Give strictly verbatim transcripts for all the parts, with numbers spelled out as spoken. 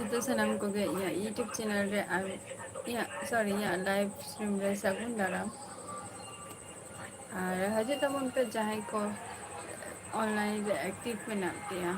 ᱡᱚᱛᱚ ᱥᱟᱱᱟᱢ ᱠᱚᱜᱮ ᱤᱧᱟᱹᱜ YouTube channel ᱨᱮ ᱟᱨ ᱤᱧᱟᱹᱜ, sorry, ᱤᱧᱟᱹᱜ live stream ᱨᱮ ᱥᱟᱹᱜᱩᱱ ᱫᱟᱨᱟᱢ᱾ ᱟᱨ ᱦᱤᱡᱩᱜ ᱛᱟᱵᱚᱱ ᱯᱮ ᱡᱟᱦᱟᱸᱭ ᱠᱚ online ᱨᱮ active ᱢᱮᱱᱟᱜ ᱯᱮᱭᱟ᱾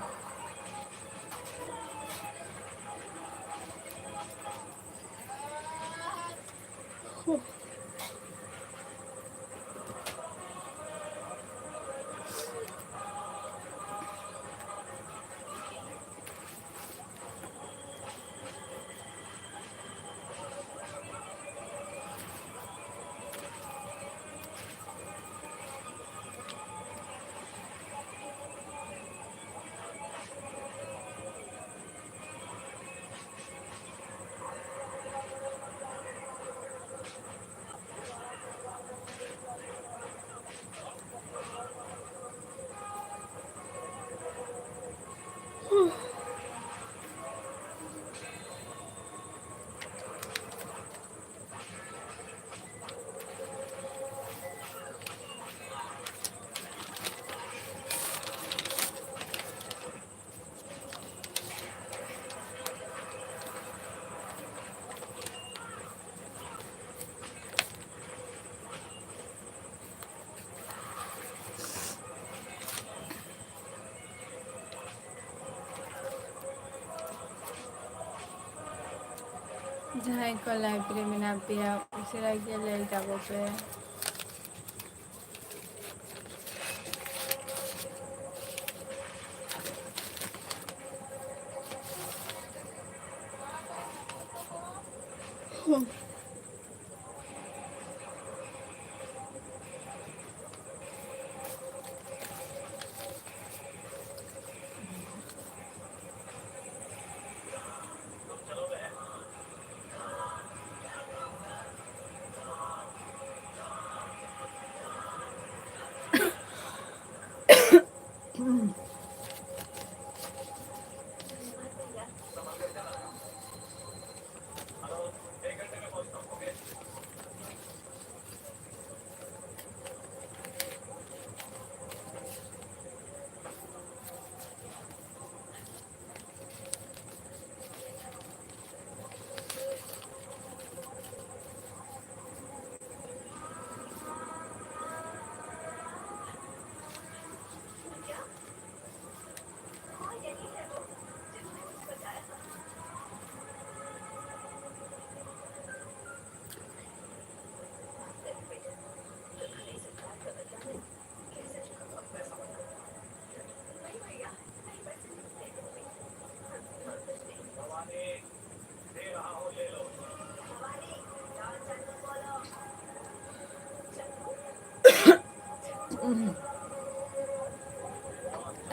ᱡᱟᱦᱟᱸᱭ ᱠᱚ live ᱨᱮ ᱢᱮᱱᱟᱜ ᱯᱮᱭᱟ, ᱩᱥᱟᱹᱨᱟ ᱜᱮ ᱞᱟᱹᱭ ᱛᱟᱵᱚ ᱯᱮ᱾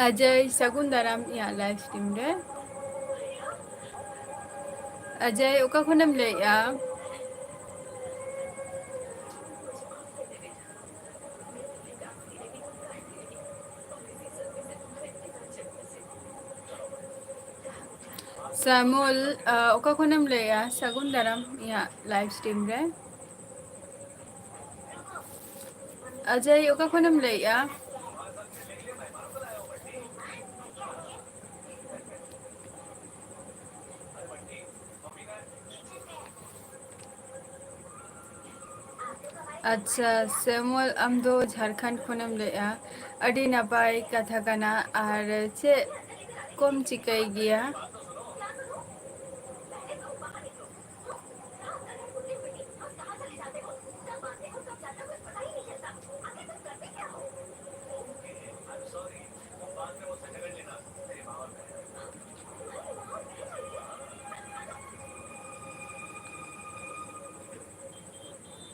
ᱟᱡᱚᱭ, ᱥᱟᱹᱜᱩᱱ ᱫᱟᱨᱟᱢ ᱤᱧᱟᱹᱜ live stream ᱨᱮ᱾ ᱟᱡᱚᱭ, ᱚᱠᱟ ᱠᱷᱚᱱᱮᱢ ᱞᱟᱹᱭᱮᱜᱼᱟ? ᱥᱟᱢᱩᱞ, ᱟ, ᱚᱠᱟ ᱠᱷᱚᱱᱮᱢ ᱞᱟᱹᱭᱮᱜᱼᱟ? ᱥᱟᱹᱜᱩᱱ ᱫᱟᱨᱟᱢ ᱤᱧᱟᱹᱜ live stream ᱨᱮ᱾ ᱟᱡᱚᱭ, ᱚᱠᱟ ᱠᱷᱚᱱᱮᱢ ᱞᱟᱹᱭᱮᱜᱼᱟ? ᱟᱪᱪᱷᱟ, ᱥᱮᱢᱚᱞ, ᱟᱢ ᱫᱚ ᱡᱷᱟᱲᱠᱷᱚᱸᱰ ᱠᱷᱚᱱᱮᱢ ᱞᱟᱹᱭᱮᱜᱼᱟ᱾ ᱟᱹᱰᱤ ᱱᱟᱯᱟᱭ ᱠᱟᱛᱷᱟ ᱠᱟᱱᱟ᱾ ᱟᱨ ᱪᱮᱫ ᱠᱚᱢ ᱪᱤᱠᱟᱹᱭ ᱜᱮᱭᱟ?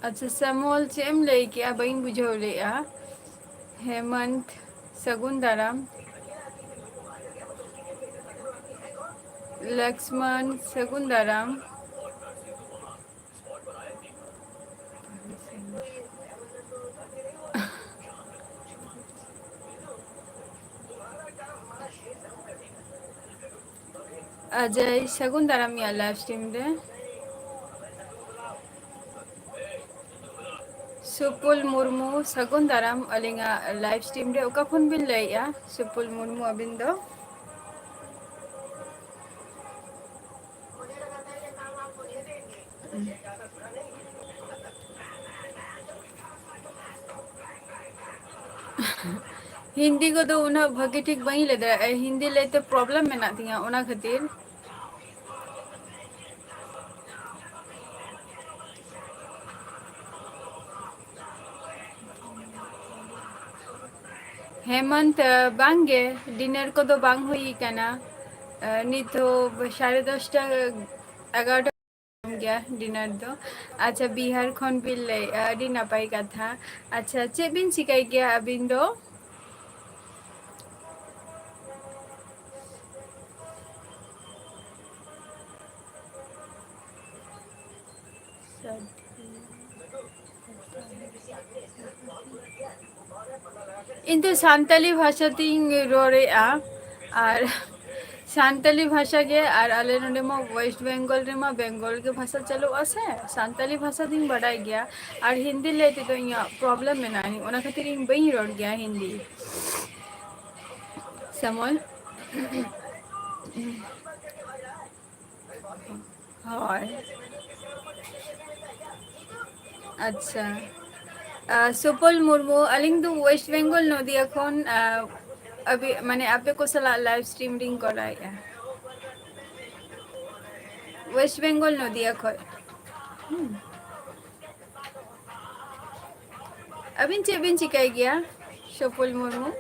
ᱟᱪᱪᱷᱟ, ᱥᱮᱢᱚᱞ, ᱪᱮᱫ ᱮᱢ ᱞᱟᱹᱭ ᱠᱮᱜᱼᱟ? ᱵᱟᱹᱧ ᱵᱩᱡᱷᱟᱹᱣ ᱞᱮᱜᱼᱟ᱾ ᱦᱮᱢᱚᱱᱛ, ᱥᱟᱹᱜᱩᱱ ᱫᱟᱨᱟᱢ᱾ ᱞᱚᱠᱥᱢᱚᱱ, ᱥᱟᱹᱜᱩᱱ ᱫᱟᱨᱟᱢ᱾ ᱟᱡᱚᱭ, ᱥᱟᱹᱜᱩᱱ ᱫᱟᱨᱟᱢ ᱤᱧᱟᱹᱜ live stream ᱨᱮ᱾ ᱥᱩᱯᱩᱞ ᱢᱩᱨᱢᱩ, ᱥᱟᱹᱜᱩᱱ ᱫᱟᱨᱟᱢ ᱟᱹᱞᱤᱧᱟᱜ live stream ᱨᱮ᱾ ᱚᱠᱟ ᱠᱷᱚᱱ ᱵᱤᱱ ᱞᱟᱹᱭᱮᱜᱼᱟ, ᱥᱩᱯᱩᱞ ᱢᱩᱨᱢᱩ, ᱟᱹᱵᱤᱱ ᱫᱚ? ᱦᱤᱱᱫᱤ ᱠᱚᱫᱚ ᱩᱱᱟᱹᱜ ᱵᱷᱟᱹᱜᱤ ᱴᱷᱤᱠ ᱵᱟᱹᱧ ᱞᱟᱹᱭ ᱫᱟᱲᱮᱭᱟᱜᱼᱟ, ᱦᱤᱱᱫᱤ ᱞᱟᱹᱭᱛᱮ problem ᱢᱮᱱᱟᱜ ᱛᱤᱧᱟᱹ, ᱚᱱᱟ ᱠᱷᱟᱹᱛᱤᱨ᱾ ᱦᱮᱢᱚᱱᱛ, ᱵᱟᱝᱜᱮ, dinner ᱠᱚᱫᱚ ᱵᱟᱝ ᱦᱩᱭ ᱠᱟᱱᱟ᱾ ᱱᱤᱛ ᱫᱚ ᱥᱟᱲᱮ ᱫᱚᱥᱴᱟ, ᱮᱜᱟᱨᱚᱴᱟ ᱜᱮᱭᱟ ᱰᱤᱱᱟᱨ ᱫᱚ᱾ ᱟᱪᱪᱷᱟ, ᱵᱤᱦᱟᱨ ᱠᱷᱚᱱ ᱵᱤᱱ ᱞᱟᱹᱭᱮᱫᱼᱟ, ᱟᱹᱰᱤ ᱱᱟᱯᱟᱭ ᱠᱟᱛᱷᱟ᱾ ᱟᱪᱪᱷᱟ, ᱪᱮᱫ ᱵᱤᱱ ᱪᱤᱠᱟᱹᱭ ᱜᱮᱭᱟ ᱟᱹᱵᱤᱱ ᱫᱚ? ᱤᱧ ᱫᱚ ᱥᱟᱱᱛᱟᱞᱤ ᱵᱷᱟᱥᱟ ᱛᱤᱧ ᱨᱚᱲᱮᱫᱼᱟ, ᱟᱨ ᱥᱟᱱᱛᱟᱞᱤ ᱵᱷᱟᱥᱟ ᱜᱮ, ᱟᱨ ᱟᱞᱮ ᱱᱚᱰᱮ ᱢᱟ ᱳᱭᱮᱥᱴ ᱵᱮᱝᱜᱚᱞ ᱨᱮᱢᱟ ᱵᱮᱝᱜᱚᱞ ᱜᱮ ᱵᱷᱟᱥᱟ ᱪᱟᱹᱞᱩᱜᱼᱟ ᱥᱮ, ᱥᱟᱱᱛᱟᱞᱤ ᱵᱷᱟᱥᱟ ᱫᱚᱧ ᱵᱟᱰᱟᱭ ᱜᱮᱭᱟ, ᱟᱨ ᱦᱤᱱᱫᱤ ᱞᱟᱹᱭ ᱛᱮᱫᱚ ᱤᱧᱟᱹᱜ ᱯᱨᱚᱵᱞᱮᱢ ᱢᱮᱱᱟᱜᱼᱟ, ᱚᱱᱟ ᱠᱷᱟᱹᱛᱤᱨ ᱤᱧ ᱵᱟᱹᱧ ᱨᱚᱲ ᱜᱮᱭᱟ ᱦᱤᱱᱫᱤ᱾ ᱥᱮᱢᱚᱞ᱾ ᱦᱳᱭ᱾ ᱟᱪᱪᱷᱟ᱾ ᱟᱨ, ᱥᱩᱯᱚᱞ ᱢᱩᱨᱢᱩ, ᱟᱹᱞᱤᱧ ᱫᱚ ᱳᱭᱮᱥᱴ ᱵᱮᱝᱜᱚᱞ ᱱᱚᱫᱤᱭᱟ ᱠᱷᱚᱱ, ᱟᱨ, ᱟᱹᱵᱤ-, ᱢᱟᱱᱮ, ᱟᱯᱮ ᱠᱚ ᱥᱟᱞᱟᱜ live stream ᱞᱤᱧ ᱠᱚᱨᱟᱣᱮᱫᱼᱟ᱾ ᱳᱭᱮᱥᱴ ᱵᱮᱝᱜᱚᱞ ᱱᱚᱫᱤᱭᱟ ᱠᱷᱚᱱ᱾ ᱦᱩᱸ᱾ ᱟᱹᱵᱤᱱ ᱪᱮᱫ ᱵᱤᱱ ᱪᱤᱠᱟᱹᱭ ᱜᱮᱭᱟ, ᱥᱩᱯᱚᱞ ᱢᱩᱨᱢᱩ?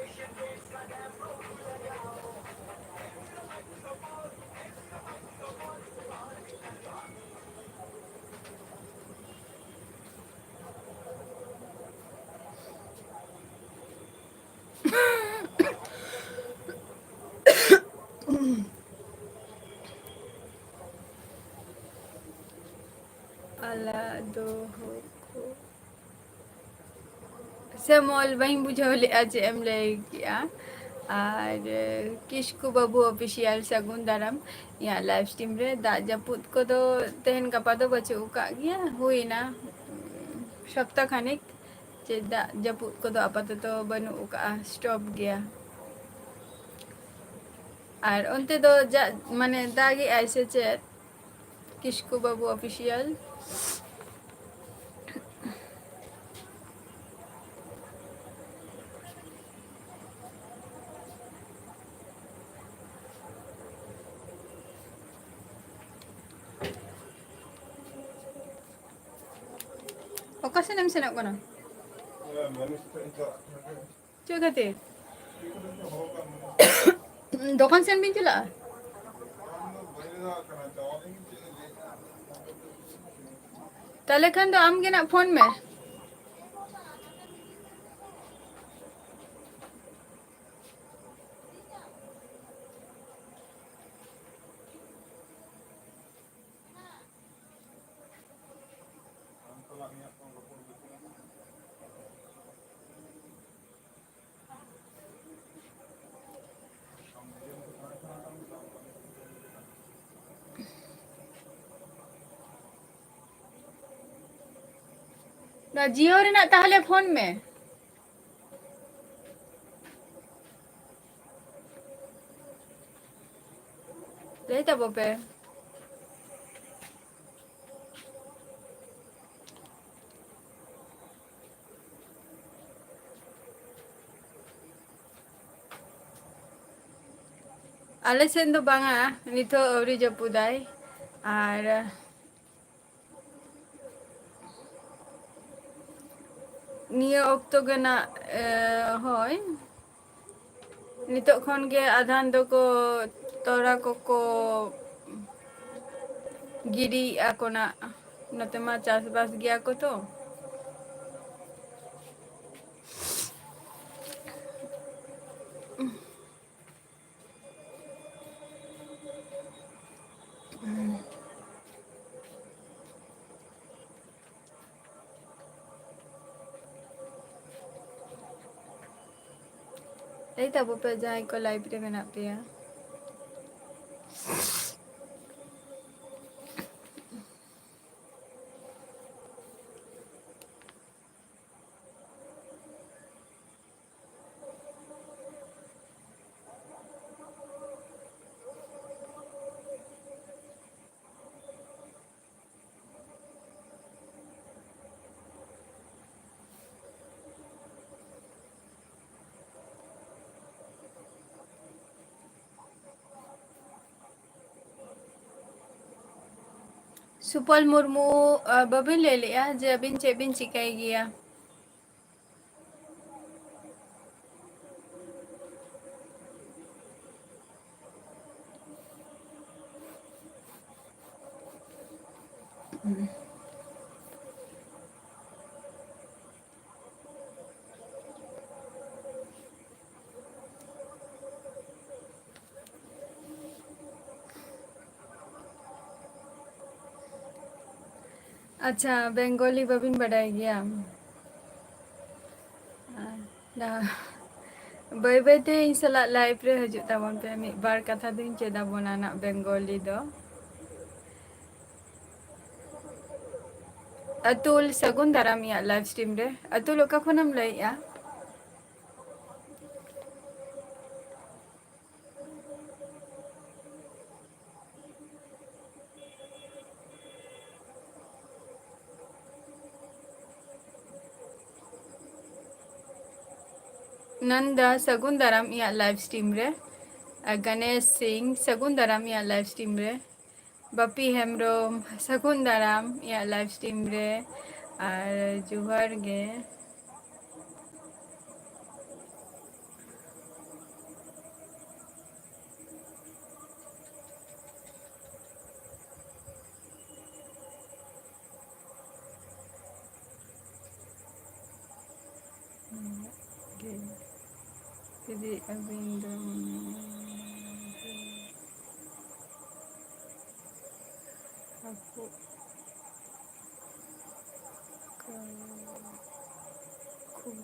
ᱟᱞᱟ ᱫᱚᱦᱚ ᱠᱚ᱾ ᱥᱮᱢᱚᱞ, ᱵᱟᱹᱧ ᱵᱩᱡᱷᱟᱹᱣ ᱞᱮᱫᱼᱟ ᱪᱮᱫ ᱮᱢ ᱞᱟᱹᱭ ᱠᱮᱜᱼᱟ᱾ ᱟᱨ, ᱠᱤᱥᱠᱩ ᱵᱟᱹᱵᱩ Official ᱥᱟᱹᱜᱩᱱ ᱫᱟᱨᱟᱢ ᱤᱧᱟᱹᱜ live stream ᱨᱮ᱾ ᱫᱟᱜ ᱡᱟᱹᱯᱩᱫ ᱠᱚᱫᱚ ᱛᱮᱦᱮᱧ ᱜᱟᱯᱟ ᱫᱚ ᱵᱟᱹᱪᱩᱜ ᱟᱠᱟᱫ ᱜᱮᱭᱟ, ᱦᱩᱭᱱᱟ ᱥᱚᱯᱛᱟ ᱠᱷᱟᱱᱮᱠ᱾ ᱪᱮᱫ ᱫᱟᱜ ᱡᱟᱹᱯᱩᱫ ᱠᱚᱫᱚ ᱟᱯᱟᱛᱚᱛᱚ ᱵᱟᱹᱱᱩᱜ ᱟᱠᱟᱫᱼᱟ, stop ᱜᱮᱭᱟ᱾ ᱟᱨ ᱚᱱᱛᱮ ᱫᱚ ᱡᱟ-, ᱢᱟᱱᱮ ᱫᱟᱜᱮᱜᱼᱟᱭ ᱥᱮ ᱪᱮᱫ? ᱠᱤᱥᱠᱩ ᱵᱟᱹᱵᱩ Official᱾ ᱚᱠᱟ ᱥᱮᱱ ᱮᱢ ᱥᱮᱱᱚᱜ ᱠᱟᱱᱟ? ᱪᱮᱫ ᱠᱷᱟᱹᱛᱤᱨ? ᱫᱚᱠᱟᱱ ᱥᱮᱱ ᱵᱤᱱ ᱪᱟᱞᱟᱜᱼᱟ? ᱛᱟᱦᱞᱮ ᱠᱷᱟᱱ ᱫᱚ ᱟᱢ ᱜᱮ ᱱᱟᱜ ᱯᱷᱳᱱ ᱢᱮ᱾ ᱱᱚᱣᱟ ᱡᱤᱭᱳ ᱨᱮᱱᱟᱜ ᱛᱟᱦᱞᱮ ᱯᱷᱳᱱ ᱢᱮ᱾ ᱞᱟᱹᱭ ᱛᱟᱵᱚ ᱯᱮ᱾ ᱟᱞᱮ ᱥᱮᱫ ᱫᱚ ᱵᱟᱝᱟ, ᱱᱤᱛᱚᱜ ᱟᱹᱣᱨᱤ ᱡᱟᱹᱯᱩᱫᱟᱭ᱾ ᱟᱨ ᱱᱤᱭᱟᱹ ᱚᱠᱛᱚ ᱜᱮ ᱱᱟᱜ, ᱮ, ᱦᱳᱭ, ᱱᱤᱛᱚᱜ ᱠᱷᱚᱱ ᱜᱮ ᱟᱫᱷᱟᱱ ᱫᱚᱠᱚ ᱛᱚᱞᱟ ᱠᱚᱠᱚ ᱜᱤᱰᱤᱭᱮᱫᱼᱟ ᱠᱚ ᱱᱟᱜ᱾ ᱱᱚᱛᱮ ᱢᱟ ᱪᱟᱥᱵᱟᱥ ᱜᱮᱭᱟ ᱠᱚ ᱛᱚ᱾ ᱞᱟᱹᱭ ᱛᱟᱵᱚ ᱯᱮ ᱡᱟᱦᱟᱸᱭ ᱠᱚ live ᱨᱮ ᱢᱮᱱᱟᱜ ᱯᱮᱭᱟ᱾ ᱥᱩᱯᱚᱞ ᱢᱩᱨᱢᱩ, ᱟ, ᱵᱟᱹᱵᱤᱱ ᱞᱟᱹᱭ ᱞᱮᱜᱼᱟ ᱡᱮ ᱟᱹᱵᱤᱱ ᱪᱮᱫ ᱵᱤᱱ ᱪᱤᱠᱟᱹᱭ ᱜᱮᱭᱟ? ᱟᱪᱪᱷᱟ, ᱵᱮᱝᱜᱚᱞᱤ ᱵᱟᱹᱵᱤᱱ ᱵᱟᱰᱟᱭ ᱜᱮᱭᱟ? ᱟᱨ ᱵᱟᱹᱭ ᱵᱟᱹᱭ ᱛᱮ ᱤᱧ ᱥᱟᱞᱟᱜ live ᱨᱮ ᱦᱤᱡᱩᱜ ᱛᱟᱵᱚᱱ ᱯᱮ, ᱢᱤᱫ ᱵᱟᱨ ᱠᱟᱛᱷᱟ ᱫᱚᱧ ᱪᱮᱫ ᱟᱵᱚᱱᱟ ᱱᱟᱜ ᱵᱮᱝᱜᱚᱞᱤ ᱫᱚ᱾ ᱟᱛᱩᱞ, ᱥᱟᱹᱜᱩᱱ ᱫᱟᱨᱟᱢ ᱤᱧᱟᱹᱜ live stream ᱨᱮ᱾ ᱟᱛᱩᱞ, ᱚᱠᱟ ᱠᱷᱚᱱᱮᱢ ᱞᱟᱹᱭᱮᱜᱼᱟ? ᱱᱟᱱᱫᱟ, ᱥᱟᱹᱜᱩᱱ ᱫᱟᱨᱟᱢ ᱤᱧᱟᱹᱜ live stream ᱨᱮ᱾ ᱟᱨ ᱜᱚᱱᱮᱥ ᱥᱤᱝ, ᱥᱟᱹᱜᱩᱱ ᱫᱟᱨᱟᱢ ᱤᱧᱟᱹᱜ live stream ᱨᱮ᱾ ᱵᱟᱯᱤ ᱦᱮᱢᱵᱨᱚᱢ, ᱥᱟᱹᱜᱩᱱ ᱫᱟᱨᱟᱢ ᱤᱧᱟᱹᱜ live stream ᱨᱮ᱾ ᱟᱨ ᱡᱚᱦᱟᱨ ᱜᱮ᱾ ᱡᱩᱫᱤ ᱟᱹᱵᱤᱱ ᱫᱚ ᱢᱚᱱᱮ ᱦᱟᱹᱯᱩᱫ ᱠᱟᱱ ᱠᱷᱩᱵ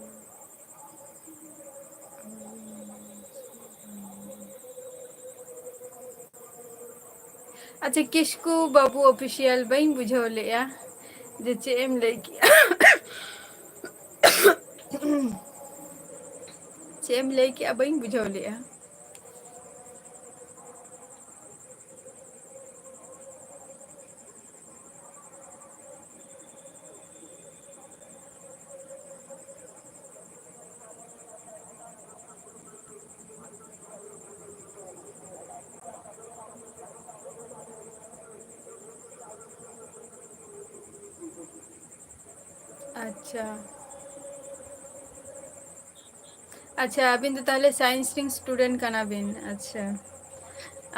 ᱟᱪᱪᱷᱟ, ᱠᱤᱥᱠᱩ ᱵᱟᱹᱵᱩ Official, ᱵᱟᱹᱧ ᱵᱩᱡᱷᱟᱹᱣ ᱞᱮᱜᱼᱟ ᱡᱮ ᱪᱮᱫ ᱮᱢ ᱞᱟᱹᱭ ᱠᱮᱜᱼᱟ᱾ ᱪᱮᱫ ᱮᱢ ᱞᱟᱹᱭ ᱠᱮᱜᱼᱟ, ᱵᱟᱹᱧ ᱵᱩᱡᱷᱟᱹᱣ ᱞᱮᱜᱼᱟ᱾ ᱟᱪᱪᱷᱟ᱾ ᱟᱪᱪᱷᱟ, ᱟᱹᱵᱤᱱ ᱫᱚ ᱛᱟᱦᱞᱮ science ᱨᱮᱱ student ᱠᱟᱱᱟ ᱵᱤᱱ? ᱟᱪᱪᱷᱟ,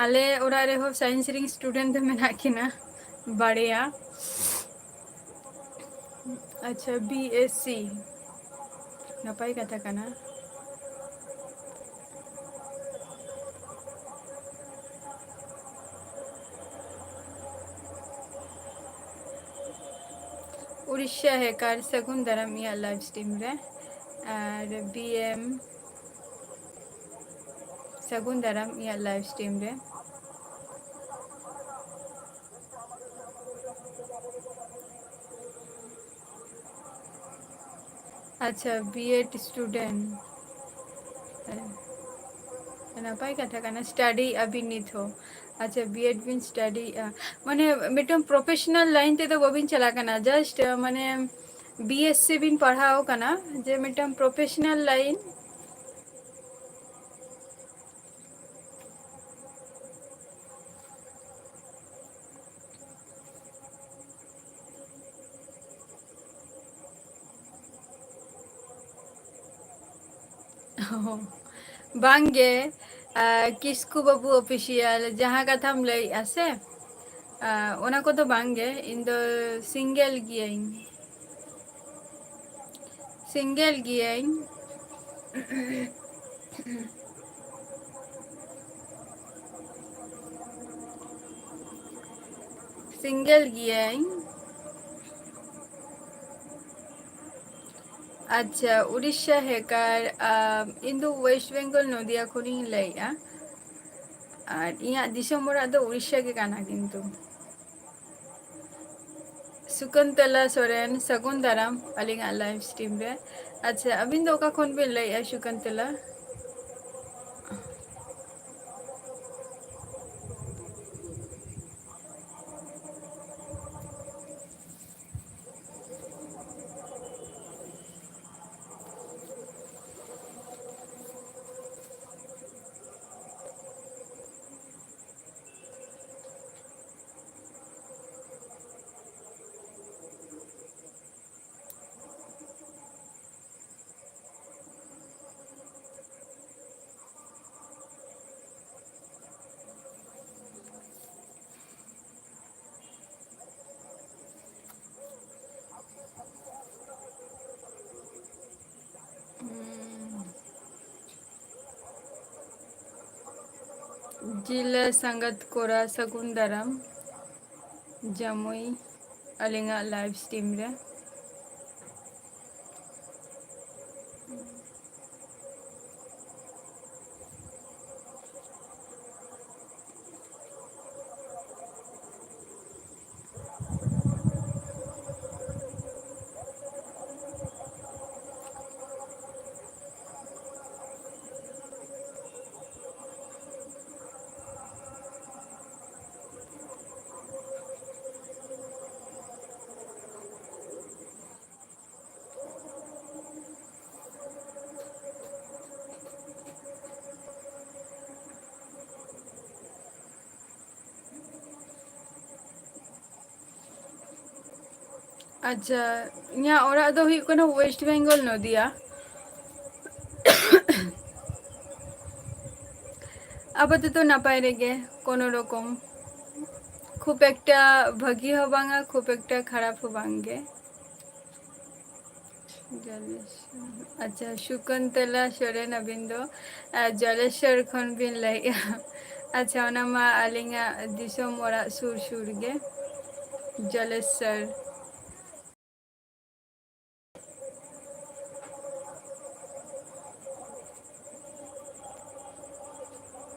ᱟᱞᱮ ᱚᱲᱟᱜ ᱨᱮᱦᱚᱸ science ᱨᱮᱱ student ᱫᱚ ᱢᱮᱱᱟᱜ ᱠᱤᱱᱟ᱾ ᱵᱟᱨᱭᱟ᱾ ᱟᱪᱪᱷᱟ, ᱵᱤ ᱮᱥ ᱥᱤ, ᱱᱟᱯᱟᱭ ᱠᱟᱛᱷᱟ ᱠᱟᱱᱟ᱾ ᱩᱲᱤᱥᱥᱟ ᱦᱮᱠᱟᱨ, ᱥᱟᱹᱜᱩᱱ ᱫᱟᱨᱟᱢ ᱤᱧᱟᱹᱜ live stream ᱨᱮ᱾ ᱟᱨ ᱵᱤ ᱮᱢ, ᱥᱟᱹᱜᱩᱱ ᱫᱟᱨᱟᱢ ᱤᱧᱟᱹᱜ live stream ᱨᱮ᱾ ᱟᱪᱪᱷᱟ, ᱵᱤ ᱮᱰ student᱾ ᱱᱟᱯᱟᱭ ᱠᱟᱛᱷᱟ ᱠᱟᱱᱟ, study ᱟᱹᱵᱤᱱ ᱱᱤᱛ ᱦᱚᱸ᱾ ᱟᱪᱪᱷᱟ, ᱵᱤ ᱮᱰ ᱵᱤᱱ study ᱮᱜᱼᱟ, ᱢᱟᱱᱮ ᱢᱤᱫᱴᱟᱝ professional line ᱛᱮᱫᱚ ᱵᱟᱹᱵᱤᱱ ᱪᱟᱞᱟᱜ ᱠᱟᱱᱟ, just, ᱢᱟᱱᱮ ᱵᱤ ᱮᱥ ᱥᱤ ᱵᱤᱱ ᱯᱟᱲᱦᱟᱣ ᱠᱟᱱᱟ, ᱡᱮ ᱢᱤᱫᱴᱟᱝ professional line᱾ ᱵᱟᱝᱜᱮ, ᱟᱨ ᱠᱤᱥᱠᱩ ᱵᱟᱹᱵᱩ official ᱡᱟᱦᱟᱸ ᱠᱟᱛᱷᱟᱢ ᱞᱟᱹᱭᱮᱜᱼᱟ ᱥᱮ, ᱟᱨ ᱚᱱᱟ ᱠᱚᱫᱚ ᱵᱟᱝᱜᱮ, ᱤᱧ ᱫᱚ single ᱜᱤᱭᱟᱹᱧ᱾ Single ᱜᱤᱭᱟᱹᱧ᱾ Single ᱜᱤᱭᱟᱹᱧ᱾ ᱟᱪᱪᱷᱟ, ᱩᱲᱤᱥᱥᱟ ᱦᱮᱠᱟᱨ, ᱟᱢ, ᱤᱧ ᱫᱚ West Bengal ᱱᱚᱫᱤᱭᱟ ᱠᱷᱚᱱᱤᱧ ᱞᱟᱹᱭᱮᱜᱼᱟ᱾ ᱟᱨ ᱤᱧᱟᱹᱜ ᱫᱤᱥᱚᱢ ᱚᱲᱟᱜ ᱫᱚ ᱩᱲᱤᱥᱥᱟ ᱜᱮ ᱠᱟᱱᱟ ᱠᱤᱱᱛᱩ᱾ ᱥᱩᱠᱚᱱᱛᱚᱞᱟ ᱥᱚᱨᱮᱱ, ᱥᱟᱹᱜᱩᱱ ᱫᱟᱨᱟᱢ ᱟᱹᱞᱤᱧᱟᱜ live stream ᱨᱮ᱾ ᱟᱪᱪᱷᱟ, ᱟᱹᱵᱤᱱ ᱫᱚ ᱚᱠᱟ ᱠᱷᱚᱱ ᱵᱤᱱ ᱞᱟᱹᱭᱮᱜᱼᱟ, ᱥᱩᱠᱚᱱᱛᱚᱞᱟ? ᱡᱤᱞ ᱥᱟᱸᱜᱟᱛ ᱠᱚᱲᱟ ᱥᱟᱹᱜᱩᱱ ᱫᱟᱨᱟᱢ ᱡᱟᱢᱩᱭ ᱟᱹᱞᱤᱧᱟᱜ live stream ᱨᱮ᱾ ᱟᱪᱪᱷᱟ, ᱤᱧᱟᱹᱜ ᱚᱲᱟᱜ ᱫᱚ ᱦᱩᱭᱩᱜ ᱠᱟᱱᱟ West Bengal, ᱱᱚᱫᱤᱭᱟ᱾ ᱟᱯᱟᱛᱚᱛᱚ ᱱᱟᱯᱟᱭ ᱨᱮᱜᱮ, ᱠᱳᱱᱳ ᱨᱚᱠᱚᱢ᱾ ᱠᱷᱩᱵ ᱮᱠᱴᱟ ᱵᱷᱟᱹᱜᱤ ᱦᱚᱸ ᱵᱟᱝᱟ, ᱠᱷᱩᱵ ᱮᱠᱴᱟ ᱠᱷᱟᱨᱟᱯ ᱦᱚᱸ ᱵᱟᱝ ᱜᱮ᱾ ᱡᱚᱞᱮᱥ-, ᱟᱪᱪᱷᱟ, ᱥᱩᱠᱚᱱᱛᱚᱞᱟ ᱥᱚᱨᱮᱱ, ᱟᱹᱵᱤᱱ ᱫᱚ, ᱟᱨ, ᱡᱚᱞᱮᱥᱥᱚᱨ ᱠᱷᱚᱱ ᱵᱤᱱ ᱞᱟᱹᱭᱮᱜᱼᱟ᱾ ᱟᱪᱪᱷᱟ, ᱚᱱᱟ ᱢᱟ ᱟᱹᱞᱤᱧᱟᱜ ᱫᱤᱥᱚᱢ ᱚᱲᱟᱜ ᱥᱩᱨ ᱥᱩᱨ ᱜᱮ, ᱡᱚᱞᱮᱥᱥᱚᱨ᱾